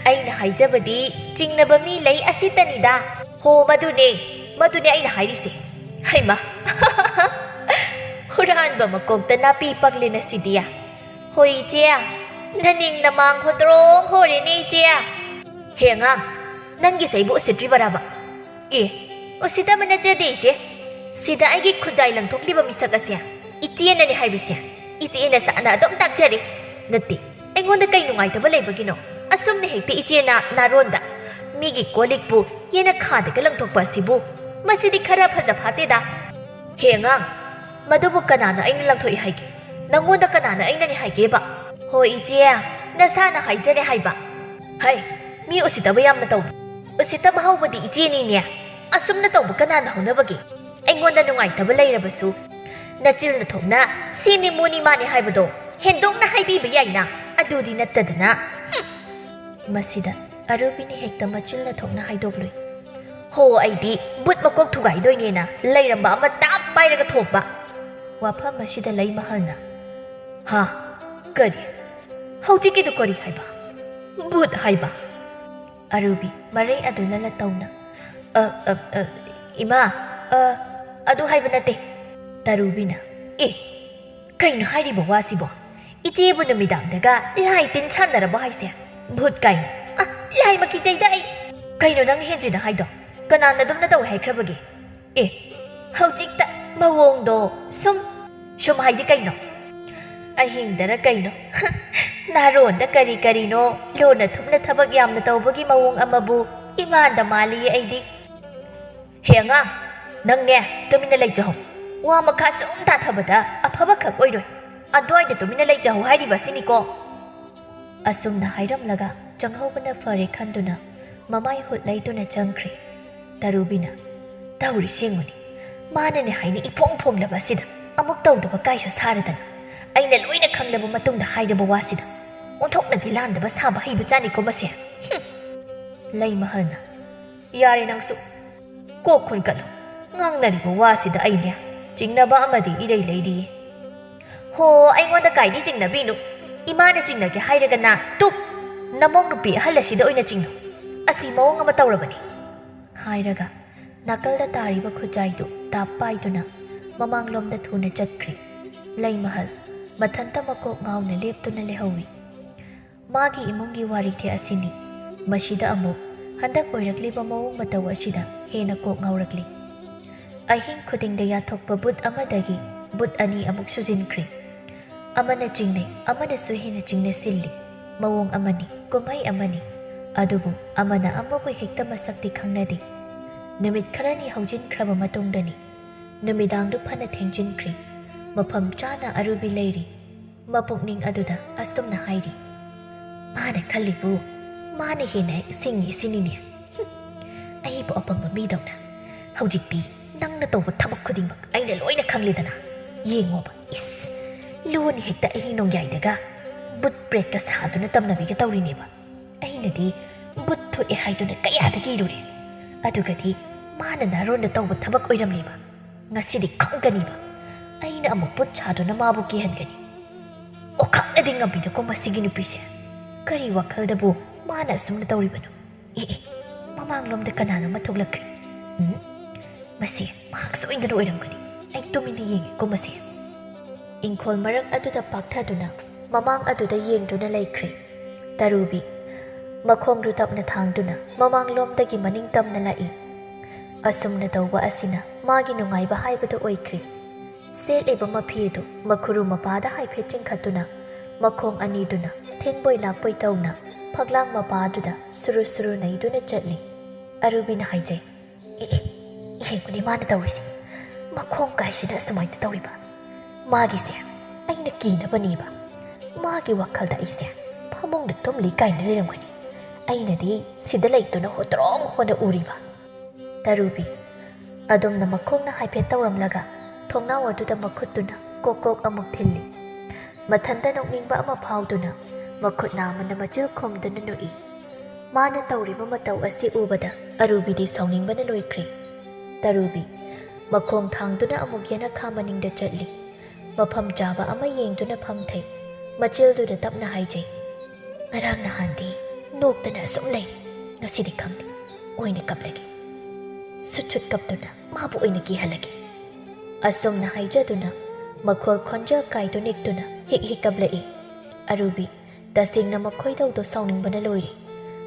ꯑꯩꯅ ꯍꯥꯏꯖꯕꯗꯤ ꯆꯤꯡꯅꯕ ꯃꯤ ꯂꯩ ꯑꯁꯤꯇꯅꯤꯗ꯫ ꯍꯣ, ꯃꯗꯨꯅꯦ, ꯃꯗꯨꯅꯦ ꯑꯩꯅ ꯍꯥꯏꯔꯤꯁꯦ꯫ ꯍꯩꯃ, ꯍꯨꯔꯥꯟꯕ ꯃꯀꯣꯛꯇ ꯅꯥꯄꯤ ꯄꯛꯂꯦꯅ ꯁꯤꯗꯤ꯫ ꯍꯣꯏ ꯏꯆꯦ, ꯅꯅꯤꯡ ꯅꯃꯥꯡ ꯍꯣꯇ꯭ꯔꯣꯡ ꯍꯣꯔꯦꯅꯦ ꯏꯆꯦ꯫ ꯍꯦ ꯑꯉꯥꯡ, ꯅꯪꯒꯤꯁꯦ ꯑꯩꯕꯨ ꯎꯁꯤꯠꯇ꯭ꯔꯤꯕꯔꯕ?" "ꯑꯦ, ꯎꯁꯤꯠꯇꯕ ꯅꯠꯆꯗꯦ ꯏꯆꯦ꯫ ꯁꯤꯗ ꯑꯩꯒꯤ ꯈꯨꯖꯥꯏ ꯂꯪꯊꯣꯛꯂꯤꯕ ꯃꯤꯁꯛ ꯑꯁꯦ ꯏꯆꯦꯅꯅꯦ ꯍꯥꯏꯕꯁꯦ ꯏꯆꯦꯅ ꯁꯥꯟꯅ ꯑꯗꯨꯝ ꯇꯥꯛꯆꯔꯦ꯫ ꯅꯠꯇꯦ, ꯑꯩꯉꯣꯟꯗ ꯀꯩ ꯅꯨꯡꯉꯥꯏꯇꯕ ꯂꯩꯕꯒꯤꯅꯣ? ꯑꯁꯨꯝꯅ ꯍꯦꯛꯇ ꯏꯆꯦꯅ ꯅꯥꯔꯣꯟꯗ ꯃꯤꯒꯤ ꯀꯣꯜ ꯂꯤꯛꯄꯨ ꯌꯦꯅꯈꯥꯗꯒ ꯂꯪꯊꯣꯛꯄ ꯑꯁꯤꯕꯨ? ꯃꯁꯤꯗꯤ ꯈꯔ ꯐꯖ ꯐꯥꯠꯇꯦꯗ꯫ ꯍꯦ ꯑꯉꯥꯡ, ꯃꯗꯨꯕꯨ ꯀꯅꯥꯅ ꯑꯩꯅ ꯂꯪꯊꯣꯛꯏ ꯍꯥꯏꯒꯦ? ꯅꯪꯉꯣꯟꯗ ꯀꯅꯥꯅ ꯑꯩꯅꯅꯦ ꯍꯥꯏꯒꯦꯕ?" "ꯍꯣꯏ ꯏꯆꯦ, ꯅꯁꯥꯅ ꯍꯥꯏꯖꯔꯦ ꯍꯥꯏꯕ꯫ ꯍꯩ, ꯃꯤ ꯎꯁꯤꯠꯇꯕ ꯌꯥꯝꯅ ꯇꯧꯕ꯫ ꯎꯁꯤꯠꯇꯕ ꯍꯧꯕꯗꯤ ꯏꯆꯦꯅꯤꯅꯦ꯫ ꯑꯁꯨꯝꯅ ꯇꯧꯕ ꯀꯅꯥꯅ ꯍꯧꯅꯕꯒꯦ? ꯑꯩꯉꯣꯟꯗ ꯅꯨꯡꯉꯥꯏꯇꯕ ꯂꯩꯔꯕꯁꯨ ꯅꯆꯤꯜ ꯅꯊꯣꯛꯅ ꯁꯤꯅꯤ ꯃꯣꯅꯤ ꯃꯥꯅꯤ ꯍꯥꯏꯕꯗꯣ ꯍꯦꯟꯗꯣꯛꯅ ꯍꯥꯏꯕꯤꯕ ꯌꯥꯏꯅ꯫ ꯑꯗꯨꯗꯤ ꯅꯠꯇꯗꯅ꯫ ꯍꯨꯝ!" ꯃꯁꯤꯗ ꯑꯔꯨꯕꯤꯅ ꯍꯦꯛꯇ ꯃꯆꯤꯜ ꯅꯊꯣꯛꯅ ꯍꯥꯏꯗꯣꯛꯂꯨꯏ꯫ "ꯍꯣ, ꯑꯩꯗꯤ ꯕꯨꯠ ꯃꯀꯣꯛ ꯊꯨꯒꯥꯏꯗꯣꯏꯅꯦꯅ ꯂꯩꯔꯝꯕ ꯑꯃ ꯇꯥꯞ ꯄꯥꯏꯔꯒ ꯊꯣꯛꯄ꯫" ꯋꯥꯐꯝ ꯑꯁꯤꯗ ꯂꯩꯃꯍꯜꯅ, "ꯍꯥ? ꯀꯔꯤ? ꯍꯧꯖꯤꯛꯀꯤꯗꯨ ꯀꯔꯤ ꯍꯥꯏꯕ? ꯕꯨꯠ ꯍꯥꯏꯕ?" ꯑꯔꯨꯕꯤ ꯃꯔꯩ ꯑꯗꯨ ꯂꯂ ꯇꯧꯅ, "ꯑ, ꯑ, ꯑ, ꯏꯃꯥ, ꯑ, ꯑꯗꯨ ꯍꯥꯏꯕ ꯅꯠꯇꯦ꯫" ꯇꯔꯨꯕꯤꯅ, "ꯑꯦ, ꯀꯩꯅꯣ ꯍꯥꯏꯔꯤꯕ ꯋꯥꯁꯤꯕꯣ? ꯏꯆꯦꯕꯨ ꯅꯨꯃꯤꯗꯥꯡꯗꯒ ꯂꯥꯏ ꯇꯤꯟ ꯁꯥꯟꯅꯔꯕꯣ ꯍꯥꯏꯁꯦ? ꯚꯨꯠ ꯀꯥꯏꯅ꯫ ꯑ, ꯂꯥꯏꯃꯛꯀꯤ ꯆꯩꯗ ꯑꯩ꯫ ꯀꯩꯅꯣ ꯅꯪ ꯍꯦꯟꯖꯤꯟꯅ ꯍꯥꯏꯗꯣ? ꯀꯅꯥꯅ ꯑꯗꯨꯝꯅ ꯇꯧꯋꯦ ꯍꯥꯏꯈ꯭ꯔꯕꯒꯦ? ꯑꯦ, ꯍꯧꯖꯤꯛꯇ ꯃꯑꯣꯡꯗꯣ ꯁꯨꯝ꯫" "ꯁꯨꯝ ꯍꯥꯏꯗꯤ ꯀꯩꯅꯣ? ꯑꯍꯤꯡꯗꯔ ꯀꯩꯅꯣ ꯅꯥꯔꯣꯟꯗ ꯀꯔꯤ ꯀꯔꯤꯅꯣ ꯂꯣꯟꯅ ꯊꯨꯞꯅ ꯊꯕꯛ ꯌꯥꯝꯅ ꯇꯧꯕꯒꯤ ꯃꯑꯣꯡ ꯑꯃꯕꯨ ꯏꯃꯥꯟꯗ ꯃꯥꯜꯂꯤꯌꯦ ꯑꯩꯗꯤ꯫" "ꯍꯦ ꯑꯉꯥꯡ, ꯅꯪꯅꯦ ꯇꯨꯃꯤꯟꯅ ꯂꯩꯖꯍꯧ꯫ ꯋꯥ ꯃꯈꯥ ꯁꯨꯝ ꯇꯥꯊꯕꯗ ꯑꯐꯕ ꯈꯛ ꯑꯣꯏꯔꯣꯏ꯫ ꯑꯗ꯭ꯋꯥꯏꯗ ꯇꯨꯃꯤꯟꯅ ꯂꯩꯖꯍꯧ ꯍꯥꯏꯔꯤꯕ ꯑꯁꯤꯅꯤꯀꯣ꯫" ꯑꯁꯨꯝꯅ ꯍꯥꯏꯔꯝꯂꯒ ꯆꯪꯍꯧꯕꯅ ꯐꯔꯦ ꯈꯟꯗꯨꯅ ꯃꯃꯥꯏ ꯍꯨꯠ ꯂꯩꯗꯨꯅ ꯆꯪꯈ꯭ꯔꯦ꯫ ꯇꯔꯨꯕꯤꯅ, "ꯇꯧꯔꯤꯁꯤ ꯌꯦꯡꯉꯨꯅꯦ, ꯃꯥꯅꯅꯦ ꯍꯥꯏꯅ ꯏꯐꯣꯡ ꯐꯣꯡꯂꯕ ꯑꯁꯤꯗ ꯑꯃꯨꯛ ꯇꯧꯗꯕ ꯀꯥꯏꯁꯨ ꯁꯥꯔꯗꯅ, ꯑꯩꯅ ꯂꯣꯏꯅ ꯈꯪꯂꯕ ꯃꯇꯨꯡꯗ ꯍꯥꯏꯔꯕ ꯋꯥꯁꯤꯗ ꯑꯣꯟꯊꯣꯛꯅꯗꯤ ꯂꯥꯟꯗꯕ ꯁꯥꯕ ꯍꯩꯕ ꯆꯥꯅꯤꯀꯣ ꯃꯁꯦ꯫" ꯍꯨꯝ! ꯂꯩꯃꯍꯜꯅ, "ꯌꯥꯔꯦ ꯅꯪꯁꯨ꯫ ꯀꯣꯛ ꯈꯨꯟꯀꯠꯂꯨ꯫ ꯉꯥꯡꯅꯔꯤꯕ ꯋꯥꯁꯤꯗ ꯑꯩꯅꯦ ꯆꯤꯡꯅꯕ ꯑꯃꯗꯤ ꯏꯔꯩ ꯂꯩꯔꯤꯌꯦ꯫" "ꯍꯣ, ꯑꯩꯉꯣꯟꯗ ꯀꯥꯏꯗꯤ ꯆꯤꯡꯅꯕꯤꯅꯨ꯫ ꯏꯃꯥꯅ ꯆꯤꯡꯅꯒꯦ ꯍꯥꯏꯔꯒꯅ ꯇꯨꯛ! ꯅꯃꯧ ꯅꯨꯄꯤ ꯑꯍꯜ ꯑꯁꯤꯗ ꯑꯣꯏꯅ ꯆꯤꯡꯅꯧ꯫ ꯑꯁꯤ ꯃꯑꯣꯡ ꯑꯃ ꯇꯧꯔꯕꯅꯤ꯫" ꯍꯥꯏꯔꯒ ꯅꯥꯀꯜꯗ ꯇꯥꯔꯤꯕ ꯈꯨꯖꯥꯏꯗꯨ ꯇꯥꯞ ꯄꯥꯏꯗꯨꯅ ꯃꯃꯥꯡꯂꯣꯝꯗ ꯊꯨꯅ ꯆꯠꯈ꯭ꯔꯦ꯫ ꯂꯩꯃꯍꯜ ꯃꯊꯟꯇ ꯃꯀꯣꯛ ꯉꯥꯎꯅ ꯂꯦꯞꯇꯨꯅ ꯂꯩꯍꯧꯏ꯫ ꯃꯥꯒꯤ ꯏꯃꯨꯡꯒꯤ ꯋꯥꯔꯤꯊꯦ ꯑꯁꯤꯅꯤ꯫ ꯃꯁꯤꯗ ꯑꯃꯨꯛ ꯍꯟꯗꯛ ꯑꯣꯏꯔꯛꯂꯤꯕ ꯃꯑꯣꯡ ꯃꯇꯧ ꯑꯁꯤꯗ ꯍꯦꯟꯅ ꯀꯣꯛ ꯉꯥꯎꯔꯛꯂꯤ꯫ ꯑꯍꯤꯡ ꯈꯨꯗꯤꯡꯗ ꯌꯥꯊꯣꯛꯄ ꯕꯨꯠ ꯑꯃꯗꯒꯤ ꯕꯨꯠ ꯑꯅꯤ ꯑꯃꯨꯛ ꯁꯨꯖꯤꯟꯈ꯭ꯔꯦ꯫ ꯑꯃꯅ ꯆꯤꯡꯅꯩ, ꯑꯃꯅꯁꯨ ꯍꯦꯟꯅ ꯆꯤꯡꯅ ꯁꯤꯜꯂꯤ꯫ ꯃꯑꯣꯡ ꯑꯃꯅꯤ, ꯀꯨꯝꯍꯩ ꯑꯃꯅꯤ꯫ ꯑꯗꯨꯕꯨ ꯑꯃꯅ ꯑꯃꯕꯨ ꯍꯦꯛꯇ ꯃꯁꯛꯇꯤ ꯈꯪꯅꯗꯦ꯫ ꯅꯨꯃꯤꯠ ꯈꯔꯅꯤ ꯍꯧꯖꯤꯟꯈ꯭ꯔꯕ ꯃꯇꯨꯡꯗꯅꯤ꯫ ꯅꯨꯃꯤꯗꯥꯡꯗꯨ ꯐꯅ ꯊꯦꯡꯖꯤꯟꯈ꯭ꯔꯦ꯫ ꯃꯐꯝ ꯆꯥꯅ ꯑꯔꯨꯕꯤ ꯂꯩꯔꯤ꯫ ꯃꯄꯨꯛꯅꯤꯡ ꯑꯗꯨꯗ ꯑꯁꯨꯝꯅ ꯍꯥꯏꯔꯤ, "ꯃꯥꯅ ꯈꯜꯂꯤꯕꯨ ꯃꯥꯅ ꯍꯦꯟꯅ ꯁꯤꯡꯉꯤ ꯁꯤꯅꯤꯅꯦ꯫ ꯍꯨꯝ, ꯑꯩꯕꯨ ꯑꯄꯪꯕ ꯃꯤꯗꯧꯅ꯫ ꯍꯧꯖꯤꯛꯇꯤ ꯅꯪꯅ ꯇꯧꯕ ꯊꯕꯛ ꯈꯨꯗꯤꯡꯃꯛ ꯑꯩꯅ ꯂꯣꯏꯅ ꯈꯪꯂꯦꯗꯅ꯫ ꯌꯦꯡꯉꯣꯕ, ꯏꯁ, ꯂꯣꯟꯅ ꯍꯦꯛꯇ ꯑꯍꯤꯡ ꯅꯣꯡꯌꯥꯏꯗꯒ ꯕꯨꯠ ꯄ꯭ꯔꯦꯠꯀ ꯁꯥꯗꯨꯅ ꯇꯝꯅꯕꯤꯒ ꯇꯧꯔꯤꯅꯦꯕ꯫ ꯑꯩꯅꯗꯤ ꯕꯨꯠ ꯊꯣꯛꯑꯦ ꯍꯥꯏꯗꯨꯅ ꯀꯌꯥꯗ ꯀꯤꯔꯨꯔꯦ꯫ ꯑꯗꯨꯒꯗꯤ ꯃꯥꯅ ꯅꯥꯔꯣꯟꯗ ꯇꯧꯕ ꯊꯕꯛ ꯑꯣꯏꯔꯝꯂꯦꯕ꯫ ꯉꯁꯤꯗꯤ ꯈꯪꯒꯅꯤꯕ꯫ ꯑꯩꯅ ꯑꯃꯨꯛ ꯕꯨꯠ ꯁꯥꯗꯨꯅ ꯃꯥꯕꯨ ꯀꯤꯍꯟꯒꯅꯤ꯫ ꯑꯣꯈꯥꯛꯅꯗꯤ ꯉꯝꯕꯤꯗꯀꯣ ꯃꯁꯤꯒꯤ ꯅꯨꯄꯤꯁꯦ꯫ ꯀꯔꯤ ꯋꯥꯈꯜꯗꯕꯨ ꯃꯥꯅ ꯑꯁꯨꯝꯅ ꯇꯧꯔꯤꯕꯅꯣ? ꯑꯦ, ꯑꯦ, ꯃꯃꯥꯡꯂꯣꯝꯗ ꯀꯅꯥꯅꯣ ꯑꯃ ꯊꯣꯛꯂꯛꯈ꯭ꯔꯦ꯫ ꯎꯝ, ꯃꯁꯤ ꯃꯍꯥꯛ ꯁꯣꯏꯗꯅ ꯑꯣꯏꯔꯝꯒꯅꯤ꯫ ꯑꯩ ꯇꯨꯃꯤꯟꯅ ꯌꯦꯡꯒꯦꯀꯣ ꯃꯁꯦ꯫" ꯏꯪꯈꯣꯜ ꯃꯔꯛ ꯑꯗꯨꯗ ꯄꯥꯛꯊꯗꯨꯅ ꯃꯃꯥꯡ ꯑꯗꯨꯗ ꯌꯦꯡꯗꯨꯅ ꯂꯩꯈ꯭ꯔꯦ꯫ ꯇꯔꯨꯕꯤ ꯃꯈꯣꯡꯗꯨ ꯇꯞꯅ ꯊꯥꯡꯗꯨꯅ ꯃꯃꯥꯡꯂꯣꯝꯗꯒꯤ ꯃꯅꯤꯡ ꯇꯝꯅ ꯂꯥꯛꯏ꯫ ꯑꯁꯨꯝꯅ ꯇꯧꯕ ꯑꯁꯤꯅ ꯃꯥꯒꯤ ꯅꯨꯡꯉꯥꯏꯕ ꯍꯥꯏꯕꯗꯨ ꯑꯣꯏꯈ꯭ꯔꯦ꯫ ꯁꯦꯠꯂꯤꯕ ꯃꯐꯤꯗꯨ ꯃꯈꯨꯔꯨ ꯃꯄꯥꯗ ꯍꯥꯏꯐꯦꯠ ꯆꯤꯡꯈꯠꯇꯨꯅ ꯃꯈꯣꯡ ꯑꯅꯤꯗꯨꯅ ꯊꯤꯟꯕꯣꯏ ꯂꯥꯛꯄꯣꯏ ꯇꯧꯅ ꯐꯛꯂꯥꯡ ꯃꯄꯥꯗꯨꯗ ꯁꯨꯔꯨ ꯁꯨꯔꯨ ꯅꯩꯗꯨꯅ ꯆꯠꯂꯤ꯫ ꯑꯔꯨꯕꯤꯅ ꯍꯥꯏꯖꯩ, "ꯑꯦ, ꯑꯦ, ꯌꯦꯡꯉꯨꯅꯦ ꯃꯥꯅ ꯇꯧꯔꯤꯁꯦ꯫ ꯃꯈꯣꯡ ꯀꯥꯏꯁꯤꯅ ꯑꯁꯨꯃꯥꯏꯅ ꯇꯧꯔꯤꯕ꯫ ꯃꯥꯒꯤꯁꯦ ꯑꯩꯅ ꯀꯤꯅꯕꯅꯦꯕ꯫ ꯃꯥꯒꯤ ꯋꯥꯈꯜꯗ ꯑꯩꯁꯦ ꯐꯃꯨꯡꯗ ꯇꯨꯝꯂꯤ ꯀꯥꯏꯅ ꯂꯩꯔꯝꯒꯅꯤ꯫ ꯑꯩꯅꯗꯤ ꯁꯤꯗ ꯂꯩꯗꯨꯅ ꯍꯣꯇ꯭ꯔꯣꯡ ꯍꯣꯅ ꯎꯔꯤꯕ꯫" ꯇꯔꯨꯕꯤ ꯑꯗꯨꯝꯅ ꯃꯈꯣꯡꯅ ꯍꯥꯏꯐꯦꯠ ꯇꯧꯔꯝꯂꯒ ꯊꯣꯡꯅꯥꯎ ꯑꯗꯨꯗ ꯃꯈꯨꯠꯇꯨꯅ ꯀꯣꯛ ꯀꯣꯛ ꯑꯃꯨꯛ ꯊꯤꯜꯂꯤ꯫ ꯃꯊꯟꯇ ꯅꯣꯛꯅꯤꯡꯕ ꯑꯃ ꯐꯥꯎꯗꯨꯅ ꯃꯈꯨꯠ ꯅꯥꯝꯃꯅ ꯃꯆꯤꯜ ꯈꯨꯝꯗꯨꯅ ꯅꯣꯛꯏ꯫ ꯃꯥꯅ ꯇꯧꯔꯤꯕ ꯃꯇꯧ ꯑꯁꯤ ꯎꯕꯗ ꯑꯔꯨꯕꯤꯗꯤ ꯁꯥꯎꯅꯤꯡꯕꯅ ꯂꯣꯏꯈ꯭ꯔꯦ꯫ ꯇꯔꯨꯕꯤ ꯃꯈꯣꯡ ꯊꯥꯡꯗꯨꯅ ꯑꯃꯨꯛ ꯌꯦꯅꯈꯥ ꯃꯅꯤꯡꯗ ꯆꯠꯂꯤ꯫ ꯃꯐꯝ ꯆꯥꯕ ꯑꯃ ꯌꯦꯡꯗꯨꯅ ꯐꯝꯊꯩ꯫ ꯃꯆꯤꯜꯗꯨꯗ ꯇꯞꯅ ꯍꯥꯏꯖꯩ, "ꯉꯔꯥꯡ ꯅꯍꯥꯟꯗꯤ ꯅꯣꯛꯇꯅ ꯑꯁꯨꯝ ꯂꯩ, ꯉꯁꯤꯗꯤ ꯈꯪꯗꯦ, ꯑꯣꯏꯅ ꯀꯞꯂꯒꯦ꯫" ꯁꯨꯠ ꯁꯨꯠ ꯀꯞꯇꯨꯅ ꯃꯥꯕꯨ ꯑꯣꯏꯅ ꯀꯤꯍꯜꯂꯒꯦ꯫ ꯑꯁꯨꯝꯅ ꯍꯥꯏꯖꯗꯨꯅ ꯃꯈꯣꯜ ꯈꯣꯟꯖꯦꯜ ꯀꯥꯏꯗꯨ ꯅꯤꯛꯇꯨꯅ ꯍꯤꯛ ꯍꯤꯛ ꯀꯞꯂꯛꯏ꯫ ꯑꯔꯨꯕꯤ ꯇꯁꯦꯡꯅ ꯃꯈꯣꯏꯗꯧꯗꯣ ꯁꯥꯎꯅꯤꯡꯕꯅ ꯂꯣꯏꯔꯦ꯫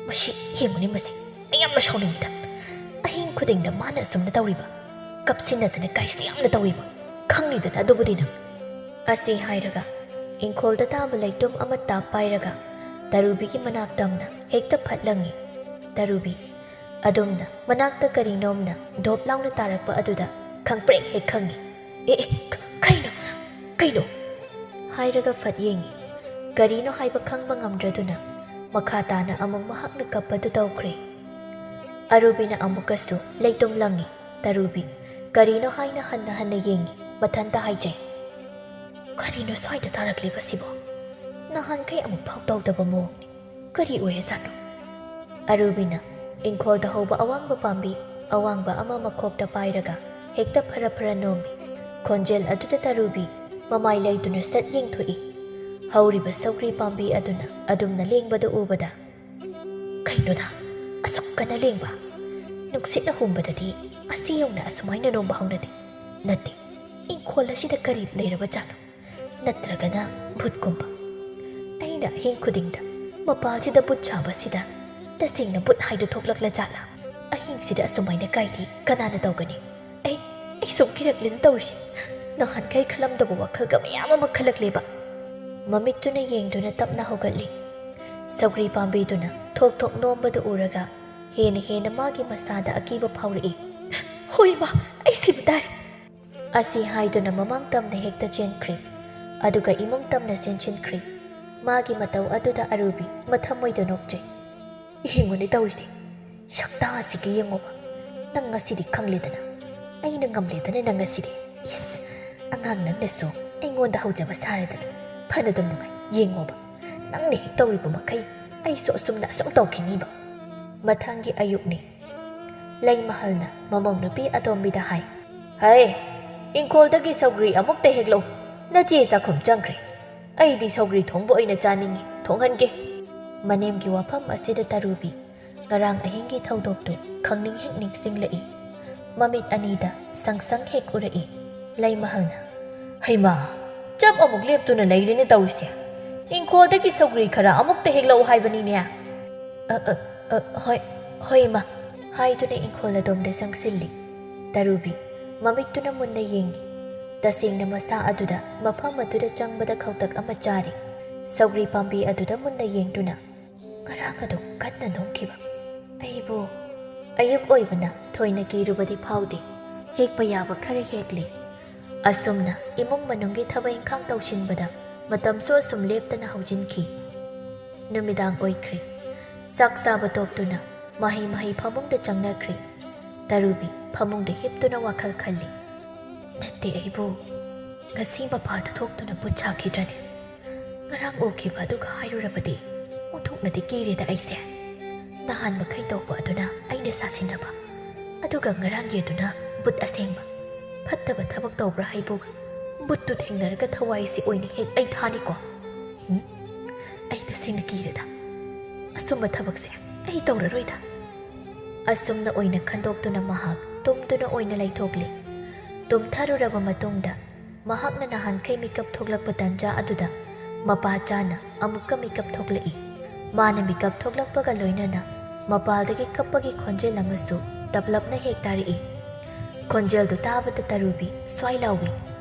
"ꯃꯁꯤ ꯌꯦꯡꯉꯨꯅꯦ, ꯃꯁꯤ, ꯑꯩ ꯌꯥꯝꯅ ꯁꯥꯎꯅꯤꯡꯉꯤꯗ꯫ ꯑꯍꯤꯡ ꯈꯨꯗꯤꯡꯗ ꯃꯥꯅ ꯑꯁꯨꯝꯅ ꯇꯧꯔꯤꯕ, ꯀꯞꯁꯤꯟꯅꯗꯅ ꯀꯥꯏꯁꯨ ꯌꯥꯝꯅ ꯇꯧꯔꯤꯕ, ꯈꯪꯂꯤꯗꯅ ꯑꯗꯨꯕꯨꯗꯤ ꯅꯪ꯫" ꯑꯁꯤ ꯍꯥꯏꯔꯒ ꯏꯪꯈꯣꯜꯗ ꯇꯥꯕ ꯂꯩꯇꯨꯝ ꯑꯃꯠꯇ ꯄꯥꯏꯔꯒ ꯇꯔꯨꯕꯤꯒꯤ ꯃꯅꯥꯛ ꯇꯝꯅ ꯍꯦꯛꯇ ꯐꯠ ꯂꯪꯉꯤ꯫ ꯇꯔꯨꯕꯤ ꯑꯗꯨꯝꯅ ꯃꯅꯥꯛꯇ ꯀꯔꯤꯅꯣꯝꯅ ꯙꯣꯞ ꯂꯥꯎꯅ ꯇꯥꯔꯛꯄ ꯑꯗꯨꯗ ꯈꯪꯄ꯭ꯔꯦꯛ ꯍꯦꯛ ꯈꯪꯉꯤ꯫ "ꯑꯦ, ꯑꯦ, ꯀ-, ꯀꯩꯅꯣ? ꯀꯩꯅꯣ?" ꯍꯥꯏꯔꯒ ꯐꯠ ꯌꯦꯡꯉꯤ꯫ ꯀꯔꯤꯅꯣ ꯍꯥꯏꯕ ꯈꯪꯕ ꯉꯝꯗ꯭ꯔꯗꯨꯅ ꯃꯈꯥ ꯇꯥꯅ ꯑꯃꯨꯛ ꯃꯍꯥꯛꯅ ꯀꯞꯄꯗꯨ ꯇꯧꯈ꯭ꯔꯦ꯫ ꯑꯔꯨꯕꯤꯅ ꯑꯃꯨꯛꯀꯁꯨ ꯂꯩꯇꯨꯝ ꯂꯪꯉꯤ꯫ ꯇꯔꯨꯕꯤ ꯀꯔꯤꯅꯣ ꯍꯥꯏꯅ ꯍꯟꯅ ꯍꯟꯅ ꯌꯦꯡꯉꯤ꯫ ꯃꯊꯟꯇ ꯍꯥꯏꯖꯩ, "ꯀꯔꯤꯅꯣ ꯁ꯭ꯋꯥꯏꯗ ꯇꯥꯔꯛꯂꯤꯕꯁꯤꯕꯣ? ꯅꯍꯥꯟꯈꯩ ꯑꯃꯨꯛ ꯐꯥꯎ ꯇꯧꯗꯕ ꯃꯑꯣꯡꯅꯤ꯫ ꯀꯔꯤ ꯑꯣꯏꯔꯖꯥꯠꯅꯣ?" ꯑꯔꯨꯕꯤꯅ ꯏꯪꯈꯣꯜꯗ ꯍꯧꯕ ꯑꯋꯥꯡꯕ ꯄꯥꯝꯕꯤ ꯑꯋꯥꯡꯕ ꯑꯃ ꯃꯈꯣꯛꯇ ꯄꯥꯏꯔꯒ ꯍꯦꯛꯇ ꯐꯔ ꯐꯔ ꯅꯣꯝꯃꯤ꯫ ꯈꯣꯟꯖꯦꯜ ꯑꯗꯨꯗ ꯇꯔꯨꯕꯤ ꯃꯃꯥꯏ ꯂꯩꯗꯨꯅ ꯁꯠ ꯌꯦꯡꯊꯣꯛꯏ꯫ ꯍꯧꯔꯤꯕ ꯁꯧꯒ꯭ꯔꯤ ꯄꯥꯝꯕꯤ ꯑꯗꯨꯅ ꯑꯗꯨꯝꯅ ꯂꯦꯡꯕꯗꯨ ꯎꯕꯗ, "ꯀꯩꯅꯣꯗ, ꯑꯁꯨꯛ ꯀꯟꯅ ꯂꯦꯡꯕ? ꯅꯨꯡꯁꯤꯠꯅ ꯍꯨꯝꯕꯗꯗꯤ ꯑꯁꯤ ꯌꯧꯅ ꯑꯁꯨꯃꯥꯏꯅ ꯅꯣꯝꯕ ꯍꯧꯅꯗꯦ꯫ ꯅꯠꯇꯦ, ꯏꯪꯈꯣꯜ ꯑꯁꯤꯗ ꯀꯔꯤ ꯂꯩꯔꯕ ꯖꯥꯠꯅꯣ? ꯅꯠꯇ꯭ꯔꯒꯅ ꯚꯨꯠꯀꯨꯝꯕ? ꯑꯩꯅ ꯑꯍꯤꯡ ꯈꯨꯗꯤꯡꯗ ꯃꯄꯥꯜꯁꯤꯗ ꯚꯨꯠ ꯁꯥꯕꯁꯤꯗ ꯇꯁꯦꯡꯅ ꯚꯨꯠ ꯍꯥꯏꯗꯨ ꯊꯣꯛꯂꯛꯂ ꯖꯥꯠꯂꯥ? ꯑꯍꯤꯡꯁꯤꯗ ꯑꯁꯨꯃꯥꯏꯅ ꯀꯥꯏꯗꯤ ꯀꯅꯥꯅ ꯇꯧꯒꯅꯤ? ꯑꯩ, ꯑꯩ ꯁꯨꯝ ꯀꯤꯔꯛꯂꯦꯗ ꯇꯧꯔꯤꯁꯦ꯫ ꯅꯍꯥꯟꯈꯩ ꯈꯜꯂꯝꯗꯕ ꯋꯥꯈꯜꯒ ꯃꯌꯥꯝ ꯑꯃ ꯈꯜꯂꯛꯂꯦꯕ꯫" ꯃꯃꯤꯠꯇꯨꯅ ꯌꯦꯡꯗꯨꯅ ꯇꯞꯅ ꯍꯧꯒꯠꯂꯤ꯫ ꯁꯧꯒ꯭ꯔꯤ ꯄꯥꯝꯕꯤꯗꯨꯅ ꯊꯣꯛ ꯊꯣꯛ ꯅꯣꯝꯕꯗꯨ ꯎꯔꯒ ꯍꯦꯟꯅ ꯍꯦꯟꯅ ꯃꯥꯒꯤ ꯃꯁꯥꯗ ꯑꯀꯤꯕ ꯐꯥꯎꯔꯛꯏ꯫ "ꯍꯣꯏ ꯏꯃꯥ, ꯑꯩ ꯁꯤꯕ ꯇꯥꯔꯦ!" ꯑꯁꯤ ꯍꯥꯏꯗꯨꯅ ꯃꯃꯥꯡ ꯇꯝꯅ ꯍꯦꯛꯇ ꯆꯦꯟꯈ꯭ꯔꯦ꯫ ꯑꯗꯨꯒ ꯏꯃꯨꯡ ꯇꯝꯅ ꯆꯦꯟꯁꯤꯟꯈ꯭ꯔꯦ꯫ ꯃꯥꯒꯤ ꯃꯇꯧ ꯑꯗꯨꯗ ꯑꯔꯨꯕꯤ ꯃꯊꯃꯣꯏꯗ ꯅꯣꯛꯆꯩ꯫ "ꯌꯦꯡꯉꯨꯅꯦ ꯇꯧꯔꯤꯁꯦ, ꯁꯛꯇꯥ ꯑꯁꯤꯒ ꯌꯦꯡꯉꯣꯕ꯫ ꯅꯪ ꯉꯁꯤꯗꯤ ꯈꯪꯂꯦꯗꯅ, ꯑꯩꯅ ꯉꯝꯂꯦꯗꯅ ꯅꯪ ꯉꯁꯤꯗꯤ꯫ ꯏꯁ, ꯑꯉꯥꯡ ꯅꯪꯅꯁꯨ ꯑꯩꯉꯣꯟꯗ ꯍꯧꯖꯕ ꯁꯥꯔꯗꯅ꯫ ꯐꯅꯗꯨꯝ ꯅꯨꯡꯉꯥꯏ, ꯌꯦꯡꯉꯣꯕ꯫ ꯅꯪꯅ ꯍꯦꯛ ꯇꯧꯔꯤꯕ ꯃꯈꯩ ꯑꯩꯁꯨ ꯑꯁꯨꯝꯅ ꯑꯁꯨꯝ ꯇꯧꯈꯤꯅꯤꯕ꯫ ꯃꯊꯪꯒꯤ ꯑꯌꯨꯛꯅꯤ꯫ ꯂꯩꯃꯍꯜꯅ ꯃꯃꯧ ꯅꯨꯄꯤ ꯑꯇꯣꯝꯕꯤꯗ ꯍꯥꯏ, "ꯍꯩ, ꯏꯪꯈꯣꯜꯗꯒꯤ ꯁꯧꯒ꯭ꯔꯤ ꯑꯃꯨꯛꯇ ꯍꯦꯛꯂꯛꯎ꯫ ꯅꯆꯦ ꯆꯥꯛꯈꯨꯝ ꯆꯪꯈ꯭ꯔꯦ꯫ ꯑꯩꯗꯤ ꯁꯧꯒ꯭ꯔꯤ ꯊꯣꯡꯕ ꯑꯣꯏꯅ ꯆꯥꯅꯤꯡꯏ, ꯊꯣꯡꯍꯟꯒꯦ꯫" ꯃꯅꯦꯝꯒꯤ ꯋꯥꯐꯝ ꯑꯁꯤꯗ ꯇꯔꯨꯕꯤ ꯉꯔꯥꯡ ꯑꯍꯤꯡꯒꯤ ꯊꯧꯗꯣꯛꯇꯨ ꯈꯪꯅꯤꯡ ꯍꯦꯛ ꯅꯤꯡꯁꯤꯡꯂꯛꯏ꯫ ꯃꯃꯤꯠ ꯑꯅꯤꯗ ꯁꯪꯁꯪ ꯍꯦꯛ ꯎꯔꯛꯏ꯫ ꯂꯩꯃꯍꯜꯅ, "ꯍꯩꯃꯥ, ꯆꯞ ꯑꯃꯨꯛ ꯂꯦꯞꯇꯨꯅ ꯂꯩꯔꯦꯅꯦ ꯇꯧꯔꯤꯁꯦ꯫ ꯏꯪꯈꯣꯜꯗꯒꯤ ꯁꯧꯒ꯭ꯔꯤ ꯈꯔ ꯑꯃꯨꯛꯇ ꯍꯦꯛꯂꯛꯎ ꯍꯥꯏꯕꯅꯤꯅꯦ꯫" "ꯑ, ꯑ, ꯑ, ꯍꯣꯏ, ꯍꯣꯏ, ꯏꯃꯥ," ꯍꯥꯏꯗꯨꯅ ꯏꯪꯈꯣꯜ ꯑꯗꯣꯝꯗ ꯆꯪꯁꯤꯜꯂꯤ꯫ ꯇꯔꯨꯕꯤ ꯃꯃꯤꯠꯇꯨꯅ ꯃꯨꯟꯅ ꯌꯦꯡꯉꯤ꯫ ꯇꯁꯦꯡꯅ ꯃꯁꯥ ꯑꯗꯨꯗ ꯃꯐꯝ ꯑꯗꯨꯗ ꯆꯪꯕꯗ ꯈꯧꯇꯛ ꯑꯃ ꯆꯥꯔꯤ꯫ ꯁꯧꯒ꯭ꯔꯤ ꯄꯥꯝꯕꯤ ꯑꯗꯨꯗ ꯃꯨꯟꯅ ꯌꯦꯡꯗꯨꯅ, "ꯉꯔꯥꯡ ꯑꯗꯨ ꯀꯟꯅ ꯅꯣꯛꯈꯤꯕ ꯑꯩꯕꯨ ꯑꯌꯨꯛ ꯑꯣꯏꯕꯅ ꯊꯣꯏꯅ ꯀꯤꯔꯨꯕꯗꯤ ꯐꯥꯎꯗꯦ꯫ ꯍꯦꯛꯄ ꯌꯥꯕ ꯈꯔ ꯍꯦꯛꯂꯤ꯫" ꯑꯁꯨꯝꯅ ꯏꯃꯨꯡ ꯃꯅꯨꯡꯒꯤ ꯊꯕꯛ ꯏꯪꯈꯥꯡ ꯇꯧꯁꯤꯟꯕꯗ ꯃꯇꯝꯁꯨ ꯑꯁꯨꯝ ꯂꯦꯞꯇꯅ ꯍꯧꯖꯤꯟꯈꯤ꯫ ꯅꯨꯃꯤꯗꯥꯡ ꯑꯣꯏꯈ꯭ꯔꯦ꯫ ꯆꯥꯛ ꯆꯥꯕ ꯇꯣꯛꯇꯨꯅ ꯃꯍꯩ ꯃꯍꯩ ꯐꯃꯨꯡꯗ ꯆꯪꯅꯈ꯭ꯔꯦ꯫ ꯇꯔꯨꯕꯤ ꯐꯃꯨꯡꯗ ꯍꯤꯞꯇꯨꯅ ꯋꯥꯈꯜ ꯈꯜꯂꯤ꯫ "ꯅꯠꯇꯦ ꯑꯩꯕꯨ, ꯉꯁꯤ ꯃꯄꯥꯜꯗ ꯊꯣꯛꯇꯨꯅ ꯕꯨꯠ ꯁꯥꯈꯤꯗ꯭ꯔꯅꯦ? ꯉꯔꯥꯡ ꯎꯈꯤꯕ ꯑꯗꯨꯒ ꯍꯥꯏꯔꯨꯔꯕꯗꯤ ꯑꯣꯟꯊꯣꯛꯅꯗꯤ ꯀꯤꯔꯦꯗ ꯑꯩꯁꯦ꯫ ꯅꯍꯥꯟ ꯃꯈꯩ ꯇꯧꯕ ꯑꯗꯨꯅ ꯑꯩꯅ ꯁꯥꯁꯤꯟꯅꯕ, ꯑꯗꯨꯒ ꯉꯔꯥꯡꯒꯤ ꯑꯗꯨꯅ ꯕꯨꯠ ꯑꯁꯦꯡꯕ꯫ ꯐꯠꯇꯕ ꯊꯕꯛ ꯇꯧꯕ꯭ꯔꯥ ꯍꯥꯏꯕꯨ, ꯕꯨꯠꯇꯨ ꯊꯦꯡꯅꯔꯒ ꯊꯋꯥꯏꯁꯤ ꯑꯣꯏꯅ ꯍꯦꯛ ꯑꯩ ꯊꯥꯅꯤꯀꯣ꯫ ꯎꯝ, ꯑꯩ ꯇꯁꯦꯡꯅ ꯀꯤꯔꯦꯗ꯫ ꯑꯁꯨꯝꯕ ꯊꯕꯛꯁꯦ ꯑꯩ ꯇꯧꯔꯔꯣꯏꯗ꯫" ꯑꯁꯨꯝꯅ ꯑꯣꯏꯅ ꯈꯟꯗꯣꯛꯇꯨꯅ ꯃꯍꯥꯛ ꯇꯨꯝꯗꯨꯅ ꯑꯣꯏꯅ ꯂꯩꯊꯣꯛꯂꯤ꯫ ꯇꯨꯝꯊꯔꯨꯔꯕ ꯃꯇꯨꯡꯗ ꯃꯍꯥꯛꯅ ꯅꯍꯥꯟꯈꯩ ꯃꯤꯀꯞ ꯊꯣꯛꯂꯛꯄ ꯇꯟꯖꯥ ꯑꯗꯨꯗ ꯃꯄꯥ ꯆꯥꯅ ꯑꯃꯨꯛꯀ ꯃꯤꯀꯞ ꯊꯣꯛꯂꯛꯏ꯫ ꯃꯥꯅ ꯃꯤꯀꯞ ꯊꯣꯛꯂꯛꯄꯒ ꯂꯣꯏꯅꯅ ꯃꯄꯥꯜꯗꯒꯤ ꯀꯞꯄꯒꯤ ꯈꯣꯟꯖꯦꯜ ꯑꯃꯁꯨ ꯇꯞꯂꯞꯅ ꯍꯦꯛ ꯇꯥꯔꯛꯏ꯫ ꯈꯣꯟꯖꯦꯜꯗꯨ ꯇꯥꯕꯗ ꯇꯔꯨꯕꯤ ꯁ꯭ꯋꯥꯏ ꯂꯥꯎꯏ꯫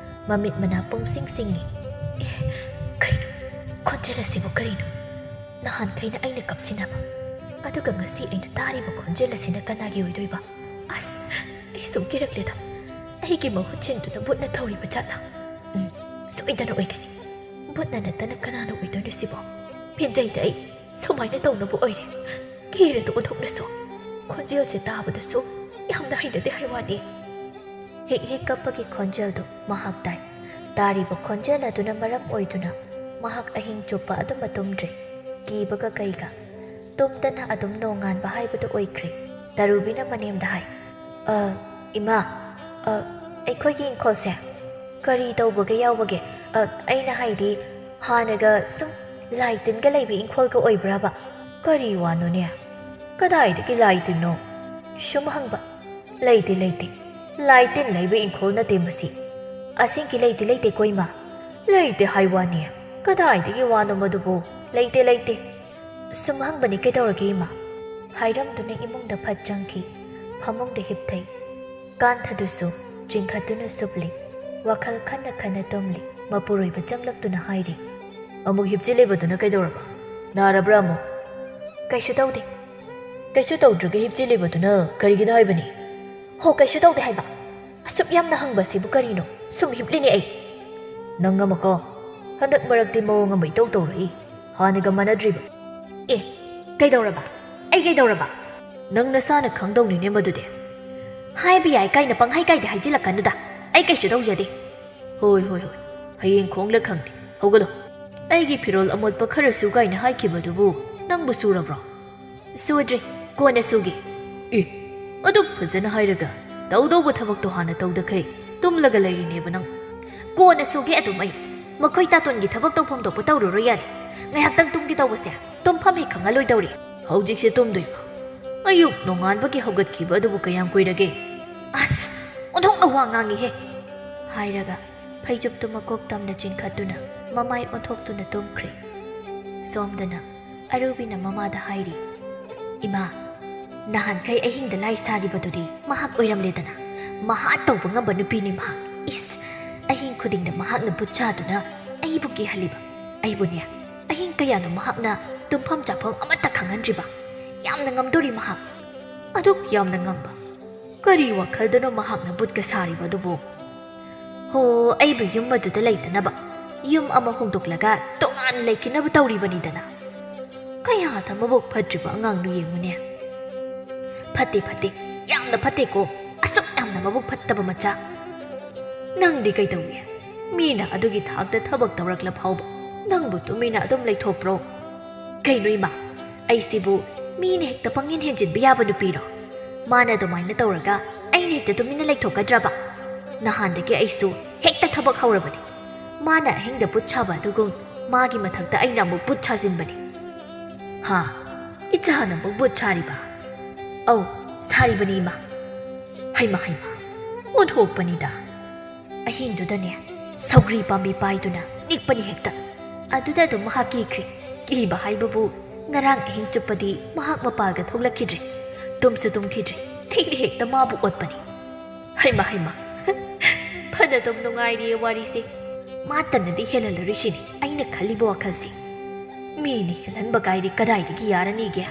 ꯃꯃꯤꯠ ꯃꯅꯥ ꯄꯨꯡꯁꯤꯡ ꯁꯤꯡꯏ꯫ "ꯑꯦ, ꯀꯩꯅꯣ? ꯈꯣꯟꯖꯦꯜ ꯑꯁꯤꯕꯨ ꯀꯔꯤꯅꯣ? ꯅꯍꯥꯟꯈꯩꯅ ꯑꯩꯅ ꯀꯞꯁꯤꯟꯅꯕ, ꯑꯗꯨꯒ ꯉꯁꯤ ꯑꯩꯅ ꯇꯥꯔꯤꯕ ꯈꯣꯟꯖꯦꯜ ꯑꯁꯤꯅ ꯀꯅꯥꯒꯤ ꯑꯣꯏꯗꯣꯏꯕ? ꯑꯁ, ꯑꯩ ꯁꯨꯝ ꯀꯤꯔꯛꯂꯦꯗ꯫ ꯑꯩꯒꯤ ꯃꯍꯨꯠ ꯁꯤꯟꯗꯨꯅ ꯕꯨꯠꯅ ꯊꯧꯔꯤꯕ ꯖꯥꯠꯂꯥ? ꯎꯝ, ꯁꯣꯏꯗꯅ ꯑꯣꯏꯒꯅꯤ꯫ ꯕꯨꯠꯅ ꯅꯠꯇꯅ ꯀꯅꯥꯅ ꯑꯣꯏꯗꯣꯏꯅꯣ ꯁꯤꯕꯣ? ꯄꯦꯟꯖꯩꯗ ꯑꯩ꯫ ꯁꯨꯃꯥꯏꯅ ꯇꯧꯅꯕ ꯑꯣꯏꯔꯦ꯫ ꯀꯤꯔꯦꯗ ꯑꯣꯟꯊꯣꯛꯅꯁꯨ꯫ ꯈꯣꯟꯖꯦꯜꯁꯦ ꯇꯥꯕꯗꯁꯨ ꯌꯥꯝꯅ ꯍꯩꯅꯗꯦ ꯍꯥꯏ ꯋꯥꯅꯤ꯫" ꯍꯦꯛ ꯍꯦꯛ ꯀꯞꯄꯒꯤ ꯈꯣꯟꯖꯦꯜꯗꯨ ꯃꯍꯥꯛ ꯇꯥꯏ꯫ ꯇꯥꯔꯤꯕ ꯈꯣꯟꯖꯦꯜ ꯑꯗꯨꯅ ꯃꯔꯝ ꯑꯣꯏꯗꯨꯅ ꯃꯍꯥꯛ ꯑꯍꯤꯡ ꯆꯨꯞꯄ ꯑꯗꯨꯃ ꯇꯨꯝꯗ꯭ꯔꯦ꯫ ꯀꯤꯕꯒ ꯀꯩꯒ꯫ ꯇꯨꯝꯗꯅ ꯑꯗꯨꯝ ꯅꯣꯡꯉꯥꯟꯕ ꯍꯥꯏꯕꯗꯨ ꯑꯣꯏꯈ꯭ꯔꯦ꯫ ꯇꯔꯨꯕꯤꯅ ꯃꯅꯦꯝꯗ ꯍꯥꯏ, "ꯑ, ꯏꯃꯥ, ꯑ, ꯑꯩꯈꯣꯏꯒꯤ ꯏꯪꯈꯣꯜꯁꯦ ꯀꯔꯤ ꯇꯧꯕꯒ ꯌꯥꯎꯕꯒꯦ? ꯑ, ꯑꯩꯅ ꯍꯥꯏꯗꯤ, ꯍꯥꯟꯅꯒ ꯁꯨꯝ ꯂꯥꯏ ꯇꯤꯟꯒ ꯂꯩꯕ ꯏꯪꯈꯣꯜꯒ ꯑꯣꯏꯕ꯭ꯔꯕ?" "ꯀꯔꯤ ꯋꯥꯅꯣꯅꯦ? ꯀꯗꯥꯏꯗꯒꯤ ꯂꯥꯏ ꯇꯤꯟꯅꯣ?" ꯁꯨꯝ ꯍꯪꯕ꯫ "ꯂꯩꯇꯦ, ꯂꯩꯇꯦ꯫ ꯂꯥꯏ ꯇꯤꯟ ꯂꯩꯕ ꯏꯪꯈꯣꯜ ꯅꯠꯇꯦ ꯃꯁꯤ꯫ ꯑꯁꯦꯡꯀꯤ ꯂꯩꯇꯦ, ꯂꯩꯇꯦꯀꯣ ꯏꯃꯥ꯫ ꯂꯩꯇꯦ ꯍꯥꯏ ꯋꯥꯅꯤ꯫ ꯀꯗꯥꯏꯗꯒꯤ ꯋꯥꯅꯣ ꯃꯗꯨꯕꯨ? ꯂꯩꯇꯦ, ꯂꯩꯇꯦ꯫" "ꯁꯨꯝ ꯍꯪꯕꯅꯤ, ꯀꯩꯗꯧꯔꯒꯦ ꯏꯃꯥ?" ꯍꯥꯏꯔꯝꯗꯨꯅ ꯏꯃꯨꯡꯗ ꯐꯠ ꯆꯪꯈꯤ꯫ ꯐꯃꯨꯡꯗ ꯍꯤꯞꯊꯩ꯫ ꯀꯥꯟꯊꯗꯨꯁꯨ ꯆꯤꯡꯈꯠꯇꯨꯅ ꯁꯨꯞꯂꯤ꯫ ꯋꯥꯈꯜ ꯈꯟꯅ ꯈꯟꯅ ꯇꯨꯝꯂꯤ꯫ ꯃꯄꯨꯔꯣꯏꯕ ꯆꯪꯂꯛꯇꯨꯅ ꯍꯥꯏꯔꯤ, "ꯑꯃꯨꯛ ꯍꯤꯞꯆꯤꯜꯂꯤꯕꯗꯨꯅ ꯀꯩꯗꯧꯔꯕ? ꯅꯥꯔꯕ꯭ꯔꯥ ꯑꯃꯨꯛ?" "ꯀꯩꯁꯨ ꯇꯧꯗꯦ꯫" "ꯀꯩꯁꯨ ꯇꯧꯗ꯭ꯔꯒ ꯍꯤꯞꯆꯤꯜꯂꯤꯕꯗꯨꯅ ꯀꯔꯤꯒꯤꯅꯣ ꯍꯥꯏꯕꯅꯤ?" "ꯍꯣ, ꯀꯩꯁꯨ ꯇꯧꯗꯦ ꯍꯥꯏꯕ꯫ ꯑꯁꯨꯛ ꯌꯥꯝꯅ ꯍꯪꯕꯁꯤꯕꯨ ꯀꯔꯤꯅꯣ? ꯁꯨꯝ ꯍꯤꯞꯂꯤꯅꯦ ꯑꯩ꯫" "ꯅꯪ ꯑꯃꯀꯣ, ꯍꯟꯗꯛ ꯃꯔꯛꯇꯤ ꯃꯑꯣꯡ ꯑꯃ ꯏꯇꯧ ꯇꯧꯔꯛꯏ꯫ ꯍꯥꯟꯅꯒ ꯃꯥꯟꯅꯗ꯭ꯔꯤꯕ꯫" "ꯑꯦ, ꯀꯩꯗꯧꯔꯕ? ꯑꯩ ꯀꯩꯗꯧꯔꯕ?" "ꯅꯪ ꯅꯁꯥꯅ ꯈꯪꯗꯧꯅꯤꯅꯦ ꯃꯗꯨꯗꯤ꯫" "ꯍꯥꯏꯕ ꯌꯥꯏ ꯀꯥꯏꯅ ꯄꯪꯍꯥꯏ ꯀꯥꯏꯗ ꯍꯥꯏꯖꯤꯜꯂꯛꯀꯅꯨꯗ꯫ ꯑꯩ ꯀꯩꯁꯨ ꯇꯧꯖꯗꯦ꯫" "ꯍꯣꯏ, ꯍꯣꯏ, ꯍꯣꯏ꯫ ꯍꯌꯦꯡ ꯈꯣꯡꯂꯛ ꯈꯪꯅꯤ꯫ ꯍꯧꯒꯠꯂꯣ꯫ ꯑꯩꯒꯤ ꯐꯤꯔꯣꯜ ꯑꯃꯣꯠꯄ ꯈꯔꯁꯨ ꯀꯥꯏꯅ ꯍꯥꯏꯈꯤꯕꯗꯨꯕꯨ ꯅꯪꯕꯨ ꯁꯨꯔꯕ꯭ꯔꯣ?" "ꯁꯨꯗ꯭ꯔꯤ, ꯀꯣꯟꯅ ꯁꯨꯒꯦ꯫" "ꯑꯦ, ꯑꯗꯨꯛ ꯐꯖꯅ ꯍꯥꯏꯔꯒ ꯇꯧꯗꯧꯕ ꯊꯕꯛꯇꯣ ꯍꯥꯟꯅ ꯇꯧꯗꯈꯩ ꯇꯨꯝꯂꯒ ꯂꯩꯔꯤꯅꯦꯕ ꯅꯪ꯫" "ꯀꯣꯟꯅ ꯁꯨꯒꯦ ꯑꯗꯨꯝ ꯑꯩ꯫ ꯃꯈꯣꯏ ꯇꯥꯇꯣꯟꯒꯤ ꯊꯕꯛ ꯇꯧꯐꯝ ꯊꯣꯛꯄ ꯇꯧꯔꯨꯔꯣ ꯌꯥꯔꯦ꯫ ꯉꯥꯏꯍꯥꯛꯇꯪ ꯇꯨꯝꯒꯦ ꯇꯧꯕꯁꯦ ꯇꯨꯝꯐꯝ ꯍꯦꯛ ꯈꯪꯍꯜꯂꯣꯏꯗꯧꯔꯤ꯫" "ꯍꯧꯖꯤꯛꯁꯦ ꯇꯨꯝꯗꯣꯏꯕ? ꯑꯌꯨꯛ ꯅꯣꯡꯉꯥꯟꯕꯒꯤ ꯍꯧꯒꯠꯈꯤꯕ ꯑꯗꯨꯕꯨ ꯀꯌꯥꯝ ꯀꯨꯏꯔꯒꯦ?" "ꯑꯁ, ꯑꯣꯟꯊꯣꯛꯅ ꯋꯥ ꯉꯥꯡꯉꯤꯍꯦ!" ꯍꯥꯏꯔꯒ ꯐꯩꯖꯨꯞꯇꯨ ꯃꯀꯣꯛ ꯇꯝꯅ ꯆꯤꯡꯈꯠꯇꯨꯅ ꯃꯃꯥꯏ ꯑꯣꯟꯊꯣꯛꯇꯨꯅ ꯇꯨꯝꯈ꯭ꯔꯦ꯫ ꯁꯣꯝꯗꯅ ꯑꯔꯨꯕꯤꯅ ꯃꯃꯥꯗ ꯍꯥꯏꯔꯤ, "ꯏꯃꯥ, ꯅꯍꯥꯟꯈꯩ ꯑꯍꯤꯡꯗ ꯂꯥꯏ ꯁꯥꯔꯤꯕꯗꯨꯗꯤ ꯃꯍꯥꯛ ꯑꯣꯏꯔꯝꯂꯦꯗꯅ꯫ ꯃꯍꯥ ꯇꯧꯕ ꯉꯝꯕ ꯅꯨꯄꯤꯅꯤ ꯃꯍꯥꯛ꯫ ꯏꯁ, ꯑꯍꯤꯡ ꯈꯨꯗꯤꯡꯗ ꯃꯍꯥꯛꯅ ꯕꯨꯠ ꯁꯥꯗꯨꯅ ꯑꯩꯕꯨ ꯀꯤꯍꯜꯂꯤꯕ꯫ ꯑꯩꯕꯨꯅꯦ, ꯑꯍꯤꯡ ꯀꯌꯥꯅꯣ ꯃꯍꯥꯛꯅ ꯇꯨꯝꯐꯝ ꯆꯥꯐꯝ ꯑꯃꯠꯇ ꯈꯪꯍꯟꯗ꯭ꯔꯤꯕ꯫ ꯌꯥꯝꯅ ꯉꯝꯗꯣꯔꯤ ꯃꯍꯥꯛ꯫ ꯑꯗꯨꯛ ꯌꯥꯝꯅ ꯉꯝꯕ꯫ ꯀꯔꯤ ꯋꯥꯈꯜꯗꯅꯣ ꯃꯍꯥꯛꯅ ꯕꯨꯠꯀ ꯁꯥꯔꯤꯕ ꯑꯗꯨꯕꯨ? ꯍꯣ, ꯑꯩꯕꯨ ꯌꯨꯝ ꯑꯗꯨꯗ ꯂꯩꯇꯅꯕ ꯌꯨꯝ ꯑꯃ ꯍꯣꯡꯗꯣꯛꯂꯒ ꯇꯣꯉꯥꯟꯅ ꯂꯩꯈꯤꯅꯕ ꯇꯧꯔꯤꯕꯅꯤꯗꯅ꯫ ꯀꯌꯥꯗ ꯃꯕꯨꯛ ꯐꯠꯇ꯭ꯔꯤꯕ ꯑꯉꯥꯡꯅꯣ ꯌꯦꯡꯉꯨꯅꯦ꯫" "ꯐꯠꯇꯦ, ꯐꯠꯇꯦ, ꯌꯥꯝꯅ ꯐꯠꯇꯦꯀꯣ, ꯑꯁꯨꯛ ꯌꯥꯝꯅ ꯃꯕꯨꯛ ꯐꯠꯇꯕ ꯃꯆꯥ꯫ ꯅꯪꯗꯤ ꯀꯩꯗꯧꯏ? ꯃꯤꯅ ꯑꯗꯨꯒꯤ ꯊꯥꯛꯇ ꯊꯕꯛ ꯇꯧꯔꯛꯂ ꯐꯥꯎꯕ ꯅꯪꯕꯨ ꯇꯨꯃꯤꯟꯅ ꯑꯗꯨꯝ ꯂꯩꯊꯣꯛꯄ꯭ꯔꯣ?" ꯀꯩꯅꯣ ꯏꯃꯥ, ꯑꯩꯁꯤꯕꯨ ꯃꯤꯅ ꯍꯦꯛꯇ ꯄꯪꯍꯦꯟ ꯍꯦꯟꯖꯤꯟꯕ ꯌꯥꯕ ꯅꯨꯄꯤꯔꯣ? ꯃꯥꯅ ꯑꯗꯨꯃꯥꯏꯅ ꯇꯧꯔꯒ ꯑꯩꯅ ꯍꯦꯛꯇ ꯇꯨꯃꯤꯟꯅ ꯂꯩꯊꯣꯛꯀꯗ꯭ꯔꯕ? ꯅꯍꯥꯟꯗꯒꯤ ꯑꯩꯁꯨ ꯍꯦꯛꯇ ꯊꯕꯛ ꯍꯧꯔꯕꯅꯤ꯫ ꯃꯥꯅ ꯑꯍꯤꯡꯗ ꯕꯨꯠ ꯁꯥꯕ ꯑꯗꯨꯒꯨꯝ ꯃꯥꯒꯤ ꯃꯊꯛꯇ ꯑꯩꯅ ꯑꯃꯨꯛ ꯕꯨꯠ ꯁꯥꯖꯤꯟꯕꯅꯤ꯫ ꯍꯥ? ꯏꯆꯥꯅ ꯑꯃꯨꯛ ꯕꯨꯠ ꯁꯥꯔꯤꯕ? ꯑꯧ, ꯁꯥꯔꯤꯕꯅꯤ ꯏꯃꯥ꯫ ꯍꯩꯃ ꯍꯩꯃ, ꯑꯣꯟꯊꯣꯛꯄꯅꯤꯗ꯫ ꯑꯍꯤꯡꯗꯨꯗꯅꯦ, ꯁꯧꯒ꯭ꯔꯤ ꯄꯥꯝꯕꯤ ꯄꯥꯏꯗꯨꯅ ꯅꯤꯛꯄꯅꯤ ꯍꯦꯛꯇ꯫ ꯑꯗꯨꯗ ꯑꯗꯨꯝ ꯃꯍꯥꯛ ꯀꯤꯈ꯭ꯔꯦ꯫ ꯀꯤꯕ ꯍꯥꯏꯕꯕꯨ, ꯉꯔꯥꯡ ꯑꯍꯤꯡ ꯆꯨꯞꯄꯗꯤ ꯃꯍꯥꯛ ꯃꯄꯥꯜꯒ ꯊꯣꯛꯂꯛꯈꯤꯗ꯭ꯔꯦ꯫ ꯇꯨꯝꯁꯨ ꯇꯨꯝꯈꯤꯗ꯭ꯔꯦ꯫ ꯑꯩꯅ ꯍꯦꯛꯇ ꯃꯥꯕꯨ ꯑꯣꯠꯄꯅꯤ꯫ ꯍꯩꯃ ꯍꯩꯃ, ꯐꯅ ꯑꯗꯨꯝ ꯅꯨꯡꯉꯥꯏꯔꯤꯌꯦ ꯋꯥꯔꯤꯁꯦ꯫ ꯃꯥꯇꯅꯗꯤ ꯍꯦꯜꯍꯜꯂꯔꯣꯏꯁꯤꯅꯤ ꯑꯩꯅ ꯈꯜꯂꯤꯕ ꯋꯥꯈꯜꯁꯦ꯫ ꯃꯤꯅ ꯍꯦꯜꯍꯟꯕ ꯀꯥꯏꯗꯤ ꯀꯗꯥꯏꯗꯒꯤ ꯌꯥꯔꯅꯤꯒꯦ?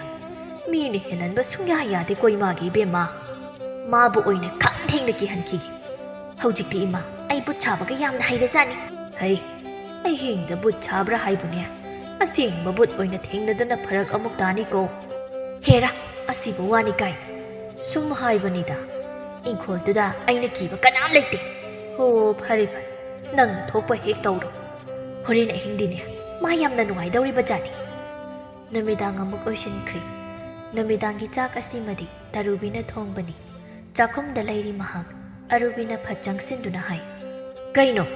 ꯃꯤꯅ ꯍꯦꯜꯍꯟꯕ ꯁꯨꯡꯌꯥ ꯌꯥꯗꯦꯀꯣ ꯏꯃꯥꯒꯤ ꯏꯕꯦꯝꯃ꯫ ꯃꯥꯕꯨ ꯑꯣꯏꯅ ꯈꯝ ꯊꯦꯡꯅ ꯀꯤꯍꯟꯈꯤꯒꯦ꯫ ꯍꯧꯖꯤꯛꯇꯤ ꯏꯃꯥ, ꯑꯩ ꯕꯨꯠ ꯁꯥꯕꯒ ꯌꯥꯝꯅ ꯍꯩꯔꯖꯥꯠꯅꯤ꯫ ꯍꯩ, ꯑꯍꯤꯡꯗ ꯕꯨꯠ ꯁꯥꯕ꯭ꯔꯥ ꯍꯥꯏꯕꯨꯅꯦ? ꯑꯁꯦꯡꯕ ꯕꯨꯠ ꯑꯣꯏꯅ ꯊꯦꯡꯅꯗꯅ ꯐꯔꯛ ꯑꯃꯨꯛ ꯇꯥꯅꯤꯀꯣ꯫ ꯍꯦꯔꯥ, ꯑꯁꯤꯕꯨ ꯋꯥꯅꯤ ꯀꯥꯏꯅ꯫ ꯁꯨꯝ ꯍꯥꯏꯕꯅꯤꯗ꯫ ꯏꯪꯈꯣꯜꯗꯨꯗ ꯑꯩꯅ ꯀꯤꯕ ꯀꯅꯥꯝ ꯂꯩꯇꯦ꯫ ꯍꯣ, ꯐꯔꯦ ꯐꯔꯦ, ꯅꯪꯅ ꯊꯣꯛꯄ ꯍꯦꯛ ꯇꯧꯔꯣ꯫ ꯍꯣꯔꯦꯟ ꯑꯍꯤꯡꯗꯤꯅꯦ, ꯃꯥ ꯌꯥꯝꯅ ꯅꯨꯡꯉꯥꯏꯗꯧꯔꯤꯕ ꯖꯥꯠꯅꯤ꯫ ꯅꯨꯃꯤꯗꯥꯡ ꯑꯃꯨꯛ ꯑꯣꯏꯁꯤꯟꯈ꯭ꯔꯦ꯫ ꯅꯨꯃꯤꯗꯥꯡꯒꯤ ꯆꯥꯛ ꯑꯁꯤꯃꯗꯤ ꯇꯔꯨꯕꯤꯅ ꯊꯣꯡꯕꯅꯤ꯫ ꯆꯥꯛꯈꯨꯝꯗ ꯂꯩꯔꯤ ꯃꯍꯥꯛ꯫ ꯑꯔꯨꯕꯤꯅ ꯐꯠ ꯆꯪꯁꯤꯟꯗꯨꯅ ꯍꯥꯏ, "ꯀꯩꯅꯣ?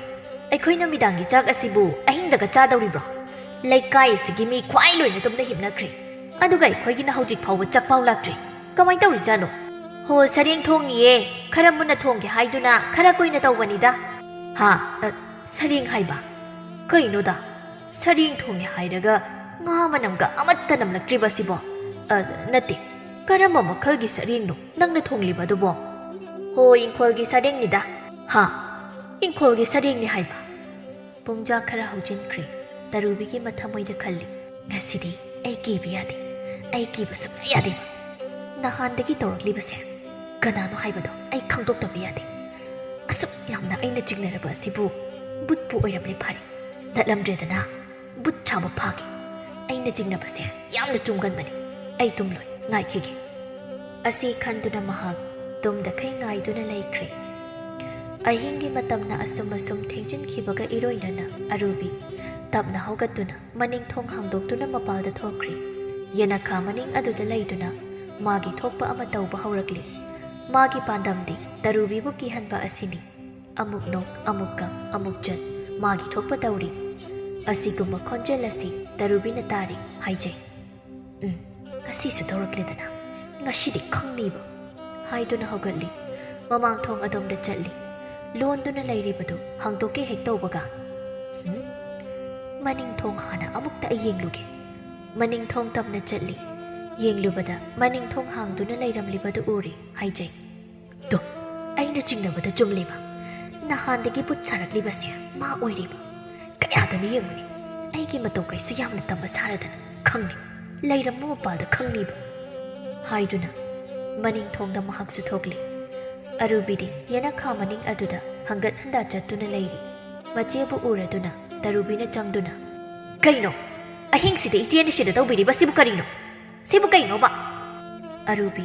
ꯑꯩꯈꯣꯏ ꯅꯨꯃꯤꯗꯥꯡꯒꯤ ꯆꯥꯛ ꯑꯁꯤꯕꯨ ꯑꯍꯤꯡꯗꯒ ꯆꯥꯗꯧꯔꯤꯕ꯭ꯔꯣ? ꯂꯩꯀꯥꯏ ꯑꯁꯤꯒꯤ ꯃꯤ ꯈ꯭ꯋꯥꯏ ꯂꯣꯏꯅ ꯇꯨꯝꯅ ꯍꯤꯞꯅꯈ꯭ꯔꯦ꯫ ꯑꯗꯨꯒ ꯑꯩꯈꯣꯏꯒꯤꯅ ꯍꯧꯖꯤꯛ ꯐꯥꯎꯕ ꯆꯥꯛꯄꯥꯎ ꯂꯥꯛꯇ꯭ꯔꯤ꯫ ꯀꯃꯥꯏꯅ ꯇꯧꯔꯤꯖꯥꯠꯅꯣ?" "ꯍꯣ, ꯁꯔꯦꯡ ꯊꯣꯡꯉꯤꯌꯦ꯫ ꯈꯔ ꯃꯨꯟꯅ ꯊꯣꯡꯒꯦ ꯍꯥꯏꯗꯨꯅ ꯈꯔ ꯀꯨꯏꯅ ꯇꯧꯕꯅꯤꯗ꯫" "ꯍꯥ? ꯑ, ꯁꯔꯦꯡ ꯍꯥꯏꯕ? ꯀꯩꯅꯣꯗ? ꯁꯔꯦꯡ ꯊꯣꯡꯉꯦ ꯍꯥꯏꯔꯒ ꯉꯥ ꯃꯅꯝꯒ ꯑꯃꯠꯇ ꯅꯝꯂꯛꯇ꯭ꯔꯤꯕ ꯑꯁꯤꯕꯣ? ꯑ, ꯅꯠꯇꯦ, ꯀꯔꯝꯕ ꯃꯈꯜꯒꯤ ꯁꯔꯦꯡꯅꯣ ꯅꯪꯅ ꯊꯣꯡꯂꯤꯕ ꯑꯗꯨꯕꯣ?" "ꯍꯣ, ꯏꯪꯈꯣꯜꯒꯤ ꯁꯔꯦꯡꯅꯤꯗ꯫" "ꯍꯥ? ꯏꯪꯈꯣꯜꯒꯤ ꯁꯔꯦꯡꯅꯤ ꯍꯥꯏꯕ?" ꯄꯨꯡꯖꯥ ꯈꯔ ꯍꯧꯖꯤꯟꯈ꯭ꯔꯦ꯫ ꯇꯔꯨꯕꯤꯒꯤ ꯃꯊꯃꯣꯏꯗ ꯈꯜꯂꯤ, "ꯉꯁꯤꯗꯤ ꯑꯩ ꯀꯤꯕ ꯌꯥꯗꯦ꯫ ꯑꯩ ꯀꯤꯕ ꯁꯨꯡꯌꯥ ꯌꯥꯗꯦ꯫ ꯅꯍꯥꯟꯗꯒꯤ ꯇꯧꯔꯛꯂꯤꯕꯁꯦ ꯀꯅꯥꯅꯣ ꯍꯥꯏꯕꯗꯣ ꯑꯩ ꯈꯪꯗꯣꯛꯇꯕ ꯌꯥꯗꯦ꯫ ꯑꯁꯨꯛ ꯌꯥꯝꯅ ꯑꯩꯅ ꯆꯤꯡꯅꯔꯕ ꯑꯁꯤꯕꯨ ꯕꯨꯠꯄꯨ ꯑꯣꯏꯔꯝꯂꯦ ꯐꯔꯦ꯫ ꯅꯠꯂꯝꯗ꯭ꯔꯦꯗꯅ, ꯕꯨꯠ ꯁꯥꯕ ꯐꯥꯒꯦ꯫ ꯑꯩꯅ ꯆꯤꯡꯅꯕꯁꯦ ꯌꯥꯝꯅ ꯆꯨꯝꯒꯟꯕꯅꯤ꯫ ꯑꯩ ꯇꯨꯝꯂꯣꯏ, ꯉꯥꯏꯈꯤꯒꯦ꯫" ꯑꯁꯤ ꯈꯟꯗꯨꯅ ꯃꯍꯥꯛ ꯇꯨꯝꯗꯈꯩ ꯉꯥꯏꯗꯨꯅ ꯂꯩꯈ꯭ꯔꯦ꯫ ꯑꯍꯤꯡꯒꯤ ꯃꯇꯝꯅ ꯑꯁꯨꯝ ꯑꯁꯨꯝ ꯊꯦꯡꯖꯤꯟꯈꯤꯕꯒ ꯏꯔꯣꯏꯅꯅ ꯑꯔꯨꯕꯤ ꯇꯞꯅ ꯍꯧꯒꯠꯇꯨꯅ ꯃꯅꯤꯡ ꯊꯣꯡ ꯍꯥꯡꯗꯣꯛꯇꯨꯅ ꯃꯄꯥꯜꯗ ꯊꯣꯛꯈ꯭ꯔꯤ꯫ ꯌꯦꯅꯈꯥ ꯃꯅꯤꯡ ꯑꯗꯨꯗ ꯂꯩꯗꯨꯅ ꯃꯥꯒꯤ ꯊꯣꯛꯄ ꯑꯃ ꯇꯧꯕ ꯍꯧꯔꯛꯂꯤ꯫ ꯃꯥꯒꯤ ꯄꯥꯟꯗꯝꯗꯤ ꯇꯔꯨꯕꯤꯕꯨ ꯀꯤꯍꯟꯕ ꯑꯁꯤꯅꯤ꯫ ꯑꯃꯨꯛ ꯅꯣꯛ, ꯑꯃꯨꯛ ꯀꯞ, ꯑꯃꯨꯛ ꯆꯠ, ꯃꯥꯒꯤ ꯊꯣꯛꯄ ꯇꯧꯔꯤ꯫ ꯑꯁꯤꯒꯨꯝꯕ ꯈꯣꯟꯖꯦꯜ ꯑꯁꯤ ꯇꯔꯨꯕꯤꯅ ꯇꯥꯔꯤ, ꯍꯥꯏꯖꯩ꯫ "ꯎꯝ, ꯉꯁꯤꯁꯨ ꯇꯧꯔꯛꯂꯦꯗꯅ꯫ ꯉꯁꯤꯗꯤ ꯈꯪꯅꯤꯕ," ꯍꯥꯏꯗꯨꯅ ꯍꯧꯒꯠꯂꯤ꯫ ꯃꯃꯥꯡ ꯊꯣꯡ ꯑꯗꯣꯝꯗ ꯆꯠꯂꯤ꯫ ꯂꯣꯟꯗꯨꯅ ꯂꯩꯔꯤꯕꯗꯨ ꯍꯥꯡꯗꯣꯛꯀꯦ ꯍꯦꯛ ꯇꯧꯕꯒ, "ꯎꯝ?" "ꯃꯅꯤꯡ ꯊꯣꯡ ꯍꯥꯟꯅ ꯑꯃꯨꯛꯇ ꯑꯩ ꯌꯦꯡꯂꯨꯒꯦ꯫" ꯃꯅꯤꯡ ꯊꯣꯡ ꯇꯞꯅ ꯆꯠꯂꯤ꯫ ꯌꯦꯡꯂꯨꯕꯗ ꯃꯅꯤꯡ ꯊꯣꯡ ꯍꯥꯡꯗꯨꯅ ꯂꯩꯔꯝꯂꯤꯕꯗꯨ ꯎꯔꯤ, ꯍꯥꯏꯖꯩ꯫ "ꯇꯣ, ꯑꯩꯅ ꯆꯤꯡꯅꯕꯗ ꯆꯨꯝꯂꯤꯕ꯫ ꯅꯍꯥꯟꯗꯒꯤ ꯕꯨꯠ ꯁꯥꯔꯛꯂꯤꯕꯁꯦ ꯃꯥ ꯑꯣꯏꯔꯤꯕ꯫ ꯀꯌꯥꯗꯅ ꯌꯦꯡꯉꯨꯅꯤ꯫ ꯑꯩꯒꯤ ꯃꯇꯧ ꯀꯩꯁꯨ ꯌꯥꯝꯅ ꯇꯝꯕ ꯁꯥꯔꯗꯅ ꯈꯪꯅꯤ꯫ ꯂꯩꯔꯝꯃꯨ ꯃꯄꯥꯜꯗ ꯈꯪꯅꯤꯕ," ꯍꯥꯏꯗꯨꯅ ꯃꯅꯤꯡ ꯊꯣꯡꯗ ꯃꯍꯥꯛꯁꯨ ꯊꯣꯛꯂꯤ꯫ ꯑꯔꯨꯕꯤꯗꯤ ꯌꯦꯅꯈꯥ ꯃꯅꯤꯡ ꯑꯗꯨꯗ ꯍꯪꯒꯠ ꯍꯟꯗꯥ ꯆꯠꯇꯨꯅ ꯂꯩꯔꯤ꯫ ꯃꯆꯦꯕꯨ ꯎꯔꯗꯨꯅ ꯇꯔꯨꯕꯤꯅ ꯆꯪꯗꯨꯅ, "ꯀꯩꯅꯣ? ꯑꯍꯤꯡꯁꯤꯗ ꯏꯆꯦꯅ ꯁꯤꯗ ꯇꯧꯕꯤꯔꯤꯕꯁꯤꯕꯨ ꯀꯔꯤꯅꯣ? ꯁꯤꯕꯨ ꯀꯩꯅꯣꯕ?" ꯑꯔꯨꯕꯤ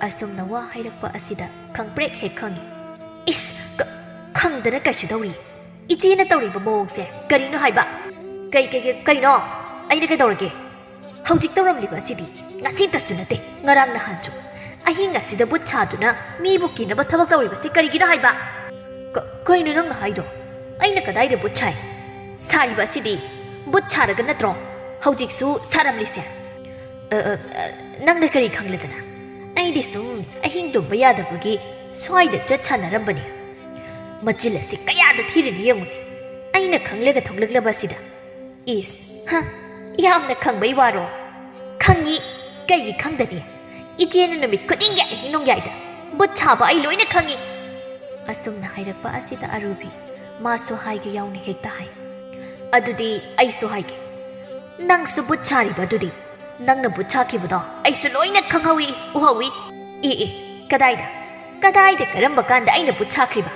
ꯑꯁꯨꯝꯅ ꯋꯥ ꯍꯥꯏꯔꯛꯄ ꯑꯁꯤꯗ ꯈꯪꯄ꯭ꯔꯦꯛ ꯍꯦꯛ ꯈꯪꯉꯤ꯫ "ꯏꯁ, ꯈꯪꯗꯅ ꯀꯩꯁꯨ ꯇꯧꯔꯤ꯫ ꯏꯆꯦꯅ ꯇꯧꯔꯤꯕ ꯃꯑꯣꯡꯁꯦ ꯀꯔꯤꯅꯣ ꯍꯥꯏꯕ?" "ꯀꯩ, ꯀꯩ, ꯀꯩ, ꯀꯩꯅꯣ? ꯑꯩꯅ ꯀꯩꯗꯧꯔꯒꯦ? ꯍꯧꯖꯤꯛ ꯇꯧꯔꯝꯂꯤꯕ ꯑꯁꯤꯗꯤ ꯉꯁꯤꯇꯁꯨ ꯅꯠꯇꯦ, ꯉꯔꯥꯡ ꯅꯍꯥꯟꯁꯨ꯫ ꯑꯍꯤꯡ ꯑꯁꯤꯗ ꯕꯨꯠ ꯁꯥꯗꯨꯅ ꯃꯤꯕꯨ ꯀꯤꯅꯕ ꯊꯕꯛ ꯇꯧꯔꯤꯕꯁꯤ ꯀꯔꯤꯒꯤꯅꯣ ꯍꯥꯏꯕ?" "ꯀ-, ꯀꯩꯅꯣ ꯅꯪꯅ ꯍꯥꯏꯗꯣ? ꯑꯩꯅ ꯀꯗꯥꯏꯗ ꯕꯨꯠ ꯁꯥꯏ? ꯁꯥꯔꯤꯕ ꯑꯁꯤꯗꯤ ꯕꯨꯠ ꯁꯥꯔꯒ ꯅꯠꯇ꯭ꯔꯣ ꯍꯧꯖꯤꯛꯁꯨ ꯁꯥꯔꯝꯂꯤꯁꯦ?" "ꯑ, ꯑ, ꯑ, ꯅꯪꯅ ꯀꯔꯤ ꯈꯪꯂꯗꯅ? ꯑꯩꯗꯤ ꯁꯨꯝ ꯑꯍꯤꯡ ꯇꯨꯝꯕ ꯌꯥꯗꯕꯒꯤ ꯁ꯭ꯋꯥꯏꯗ ꯆꯠ ꯁꯥꯟꯅꯔꯝꯕꯅꯤ꯫" ꯃꯆꯤꯜ ꯑꯁꯤ ꯀꯌꯥꯗ ꯊꯤꯔꯤꯅꯣ ꯌꯦꯡꯉꯨꯅꯦ꯫ ꯑꯩꯅ ꯈꯪꯂꯒ ꯊꯣꯛꯂꯛꯂꯕ ꯑꯁꯤꯗ꯫ "ꯏꯁ, ꯍ, ꯌꯥꯝꯅ ꯈꯪꯕꯩ ꯋꯥꯔꯣ? ꯈꯪꯉꯤ, ꯀꯩꯒꯤ ꯈꯪꯗꯅꯤ? ꯏꯆꯦꯅ ꯅꯨꯃꯤꯠ ꯈꯨꯗꯤꯡꯒꯤ ꯑꯍꯤꯡ ꯅꯣꯡꯌꯥꯏꯗ ꯕꯨꯠ ꯁꯥꯕ ꯑꯩ ꯂꯣꯏꯅ ꯈꯪꯉꯤ꯫" ꯑꯁꯨꯝꯅ ꯍꯥꯏꯔꯛꯄ ꯑꯁꯤꯗ ꯑꯔꯨꯕꯤ ꯃꯥꯁꯨ ꯍꯥꯏꯒꯦ ꯌꯥꯎꯅ ꯍꯦꯛꯇ ꯍꯥꯏ꯫ "ꯑꯗꯨꯗꯤ ꯑꯩꯁꯨ ꯍꯥꯏꯒꯦ꯫ ꯅꯪꯁꯨ ꯕꯨꯠ ꯁꯥꯔꯤꯕ ꯑꯗꯨꯗꯤ? ꯅꯪꯅ ꯕꯨꯠ ꯁꯥꯈꯤꯕꯗꯣ ꯑꯩꯁꯨ ꯂꯣꯏꯅ ꯈꯪꯍꯧꯏ, ꯎꯍꯧꯏ꯫" "ꯑꯦ, ꯑꯦ, ꯀꯗꯥꯏꯗ? ꯀꯗꯥꯏꯗ, ꯀꯔꯝꯕ ꯀꯥꯟꯗ ꯑꯩꯅ ꯕꯨꯠ ꯁꯥꯈ꯭ꯔꯤꯕ?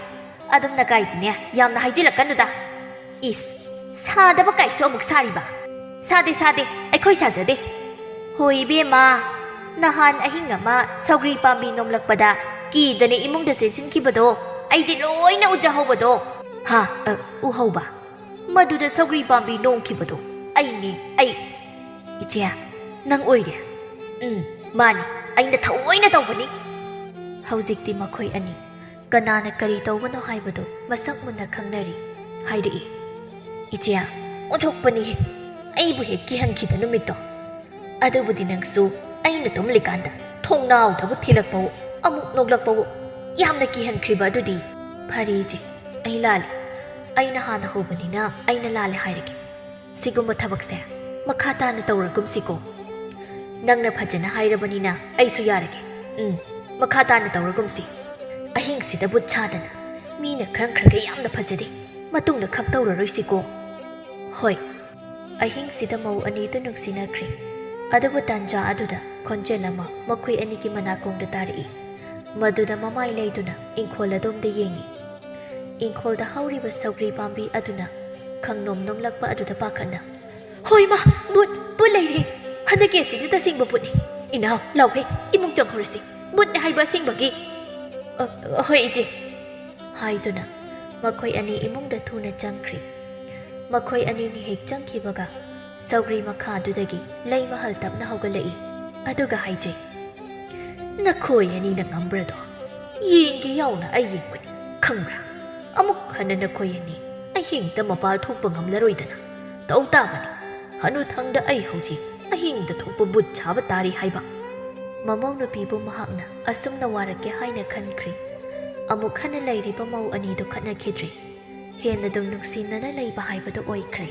ꯑꯗꯨꯝꯅ ꯀꯥꯏꯗꯤꯅꯦ, ꯌꯥꯝꯅ ꯍꯥꯏꯖꯤꯜꯂꯛꯀꯅꯨꯗ꯫" "ꯏꯁ, ꯁꯥꯗꯕ ꯀꯥꯏꯁꯨ ꯑꯃꯨꯛ ꯁꯥꯔꯤꯕ?" "ꯁꯥꯗꯦ, ꯁꯥꯗꯦ, ꯑꯩꯈꯣꯏ ꯁꯥꯖꯗꯦ꯫" "ꯍꯣꯏ ꯏꯕꯦꯝꯃ, ꯅꯍꯥꯟ ꯑꯍꯤꯡ ꯑꯃ ꯁꯧꯒ꯭ꯔꯤ ꯄꯥꯝꯕꯤ ꯅꯣꯝꯂꯛꯄꯗ ꯀꯤꯗꯅ ꯏꯃꯨꯡꯗ ꯆꯦꯟꯁꯤꯟꯈꯤꯕꯗꯣ ꯑꯩꯗꯤ ꯂꯣꯏꯅ ꯎꯖꯍꯧꯕꯗꯣ꯫" "ꯍꯥ, ꯑ, ꯎꯍꯧꯕ? ꯃꯗꯨꯗ ꯁꯧꯒ꯭ꯔꯤ ꯄꯥꯝꯕꯤ ꯅꯣꯡꯈꯤꯕꯗꯣ ꯑꯩꯅꯤ, ꯑꯩ꯫ "ꯏꯆꯦ, ꯅꯪ ꯑꯣꯏꯔꯦ?" "ꯎꯝ, ꯃꯥꯅꯤ, ꯑꯩꯅ ꯊꯑꯣꯏꯅ ꯇꯧꯕꯅꯤ꯫" ꯍꯧꯖꯤꯛꯇꯤ ꯃꯈꯣꯏ ꯑꯅꯤ ꯀꯅꯥꯅ ꯀꯔꯤ ꯇꯧꯕꯅꯣ ꯍꯥꯏꯕꯗꯨ ꯃꯁꯛ ꯃꯨꯟꯅ ꯈꯪꯅꯔꯤ꯫ ꯍꯥꯏꯔꯛꯏ, "ꯏꯆꯦ, ꯑꯣꯟꯊꯣꯛꯄꯅꯤꯍꯦ, ꯑꯩꯕꯨ ꯍꯦꯛ ꯀꯤꯍꯟꯈꯤꯗ ꯅꯨꯃꯤꯠꯇꯣ꯫ ꯑꯗꯨꯕꯨꯗꯤ ꯅꯪꯁꯨ ꯑꯩꯅ ꯇꯨꯝꯂꯤꯀꯥꯟꯗ ꯊꯣꯡꯅꯥꯎꯗꯕꯨ ꯊꯤꯜꯂꯛꯄꯋꯣ, ꯑꯃꯨꯛ ꯅꯣꯛꯂꯛꯄꯋꯣ, ꯌꯥꯝꯅ ꯀꯤꯍꯟꯈ꯭ꯔꯤꯕ ꯑꯗꯨꯗꯤ꯫" "ꯐꯔꯦ ꯏꯆꯦ, ꯑꯩ ꯂꯥꯜꯂꯦ꯫ ꯑꯩꯅ ꯍꯥꯟꯅ ꯍꯧꯕꯅꯤꯅ ꯑꯩꯅ ꯂꯥꯜꯂꯦ ꯍꯥꯏꯔꯒꯦ꯫ ꯁꯤꯒꯨꯝꯕ ꯊꯕꯛꯁꯦ ꯃꯈꯥ ꯇꯥꯅ ꯇꯧꯔꯒꯨꯝꯁꯤꯀꯣ꯫ ꯅꯪꯅ ꯐꯖꯅ ꯍꯥꯏꯔꯕꯅꯤꯅ ꯑꯩꯁꯨ ꯌꯥꯔꯒꯦ꯫ ꯎꯝ, ꯃꯈꯥ ꯇꯥꯅ ꯇꯧꯔꯒꯨꯝꯁꯤ꯫ ꯑꯍꯤꯡꯁꯤꯗ ꯕꯨꯠ ꯁꯥꯗꯅ꯫ ꯃꯤꯅ ꯈꯟꯈ꯭ꯔꯒ ꯌꯥꯝꯅ ꯐꯖꯗꯦ꯫ ꯃꯇꯨꯡꯗ ꯈꯛ ꯇꯧꯔꯔꯣꯏꯁꯤꯀꯣ꯫" "ꯍꯣꯏ꯫" ꯑꯍꯤꯡꯁꯤꯗ ꯃꯧ ꯑꯅꯤꯗꯨ ꯅꯨꯡꯁꯤꯅꯈ꯭ꯔꯦ꯫ ꯑꯗꯨꯕꯨ ꯇꯥꯟꯖꯥ ꯑꯗꯨꯗ ꯈꯣꯟꯖꯦꯜ ꯑꯃ ꯃꯈꯣꯏ ꯑꯅꯤꯒꯤ ꯃꯅꯥꯀꯣꯡꯗ ꯇꯥꯔꯛꯏ꯫ ꯃꯗꯨꯗ ꯃꯃꯥꯏ ꯂꯩꯗꯨꯅ ꯏꯪꯈꯣꯜ ꯑꯗꯣꯝꯗ ꯌꯦꯡꯏ꯫ ꯏꯪꯈꯣꯜꯗ ꯍꯧꯔꯤꯕ ꯁꯧꯒ꯭ꯔꯤ ꯄꯥꯝꯕꯤ ꯑꯗꯨꯅ ꯈꯪꯅꯣꯝ ꯅꯣꯝꯂꯛꯄ ꯑꯗꯨꯗ ꯄꯥꯈꯠꯅ, "ꯍꯣꯏ ꯃꯥ, ꯕꯨꯠ, ꯕꯨꯠ ꯂꯩꯔꯦ! ꯍꯟꯗꯛꯀꯤ ꯑꯁꯤꯗꯤ ꯇꯁꯦꯡꯕ ꯕꯨꯠꯅꯤ꯫ ꯏꯅꯥꯎ, ꯂꯥꯎꯍꯦ, ꯏꯃꯨꯡ ꯆꯪꯍꯧꯔꯁꯤ꯫ ꯕꯨꯠꯅꯦ ꯍꯥꯏꯕ ꯑꯁꯦꯡꯕꯒꯤ꯫" "ꯑ, ꯍꯣꯏ ꯏꯆꯦ," ꯍꯥꯏꯗꯨꯅ ꯃꯈꯣꯏ ꯑꯅꯤ ꯏꯃꯨꯡꯗ ꯊꯨꯅ ꯆꯪꯈ꯭ꯔꯦ꯫ ꯃꯈꯣꯏ ꯑꯅꯤꯅꯤ ꯍꯦꯛ ꯆꯪꯈꯤꯕꯒ ꯁꯧꯒ꯭ꯔꯤ ꯃꯈꯥꯗꯨꯗꯒꯤ ꯂꯩ ꯃꯍꯜ ꯇꯞꯅ ꯍꯧꯒꯠꯂꯛꯏ꯫ ꯑꯗꯨꯒ ꯍꯥꯏꯖꯩ, "ꯅꯈꯣꯏ ꯑꯅꯤꯅ ꯉꯝꯕ꯭ꯔꯗꯣ ꯌꯦꯡꯒꯦ ꯌꯥꯎꯅ ꯑꯩ ꯌꯦꯡꯕꯅꯤ, ꯈꯪꯕ꯭ꯔꯥ? ꯑꯃꯨꯛ ꯍꯟꯅ ꯅꯈꯣꯏ ꯑꯅꯤ ꯑꯍꯤꯡꯗ ꯃꯄꯥꯜ ꯊꯣꯛꯄ ꯉꯝꯂꯔꯣꯏꯗꯅ ꯇꯧ ꯇꯥꯕꯅꯤ꯫ ꯍꯅꯨꯊꯪꯗ ꯑꯩ ꯍꯧꯖꯤꯛ ꯑꯍꯤꯡꯗ ꯊꯣꯛꯄ ꯕꯨꯠ ꯁꯥꯕ ꯇꯥꯔꯤ ꯍꯥꯏꯕ꯫" ꯃꯃꯧ ꯅꯨꯄꯤꯕꯨ ꯃꯍꯥꯛꯅ ꯑꯁꯨꯝꯅ ꯋꯥꯔꯛꯀꯦ ꯍꯥꯏꯅ ꯈꯟꯈ꯭ꯔꯦ꯫ ꯑꯃꯨꯛ ꯍꯟꯅ ꯂꯩꯔꯤꯕ ꯃꯧ ꯑꯅꯤꯗꯨ ꯈꯠꯅꯈꯤꯗ꯭ꯔꯦ꯫ ꯍꯦꯟꯅ ꯑꯗꯨꯝ ꯅꯨꯡꯁꯤꯅꯅ ꯂꯩꯕ ꯍꯥꯏꯕꯗꯨ ꯑꯣꯏꯈ꯭ꯔꯦ꯫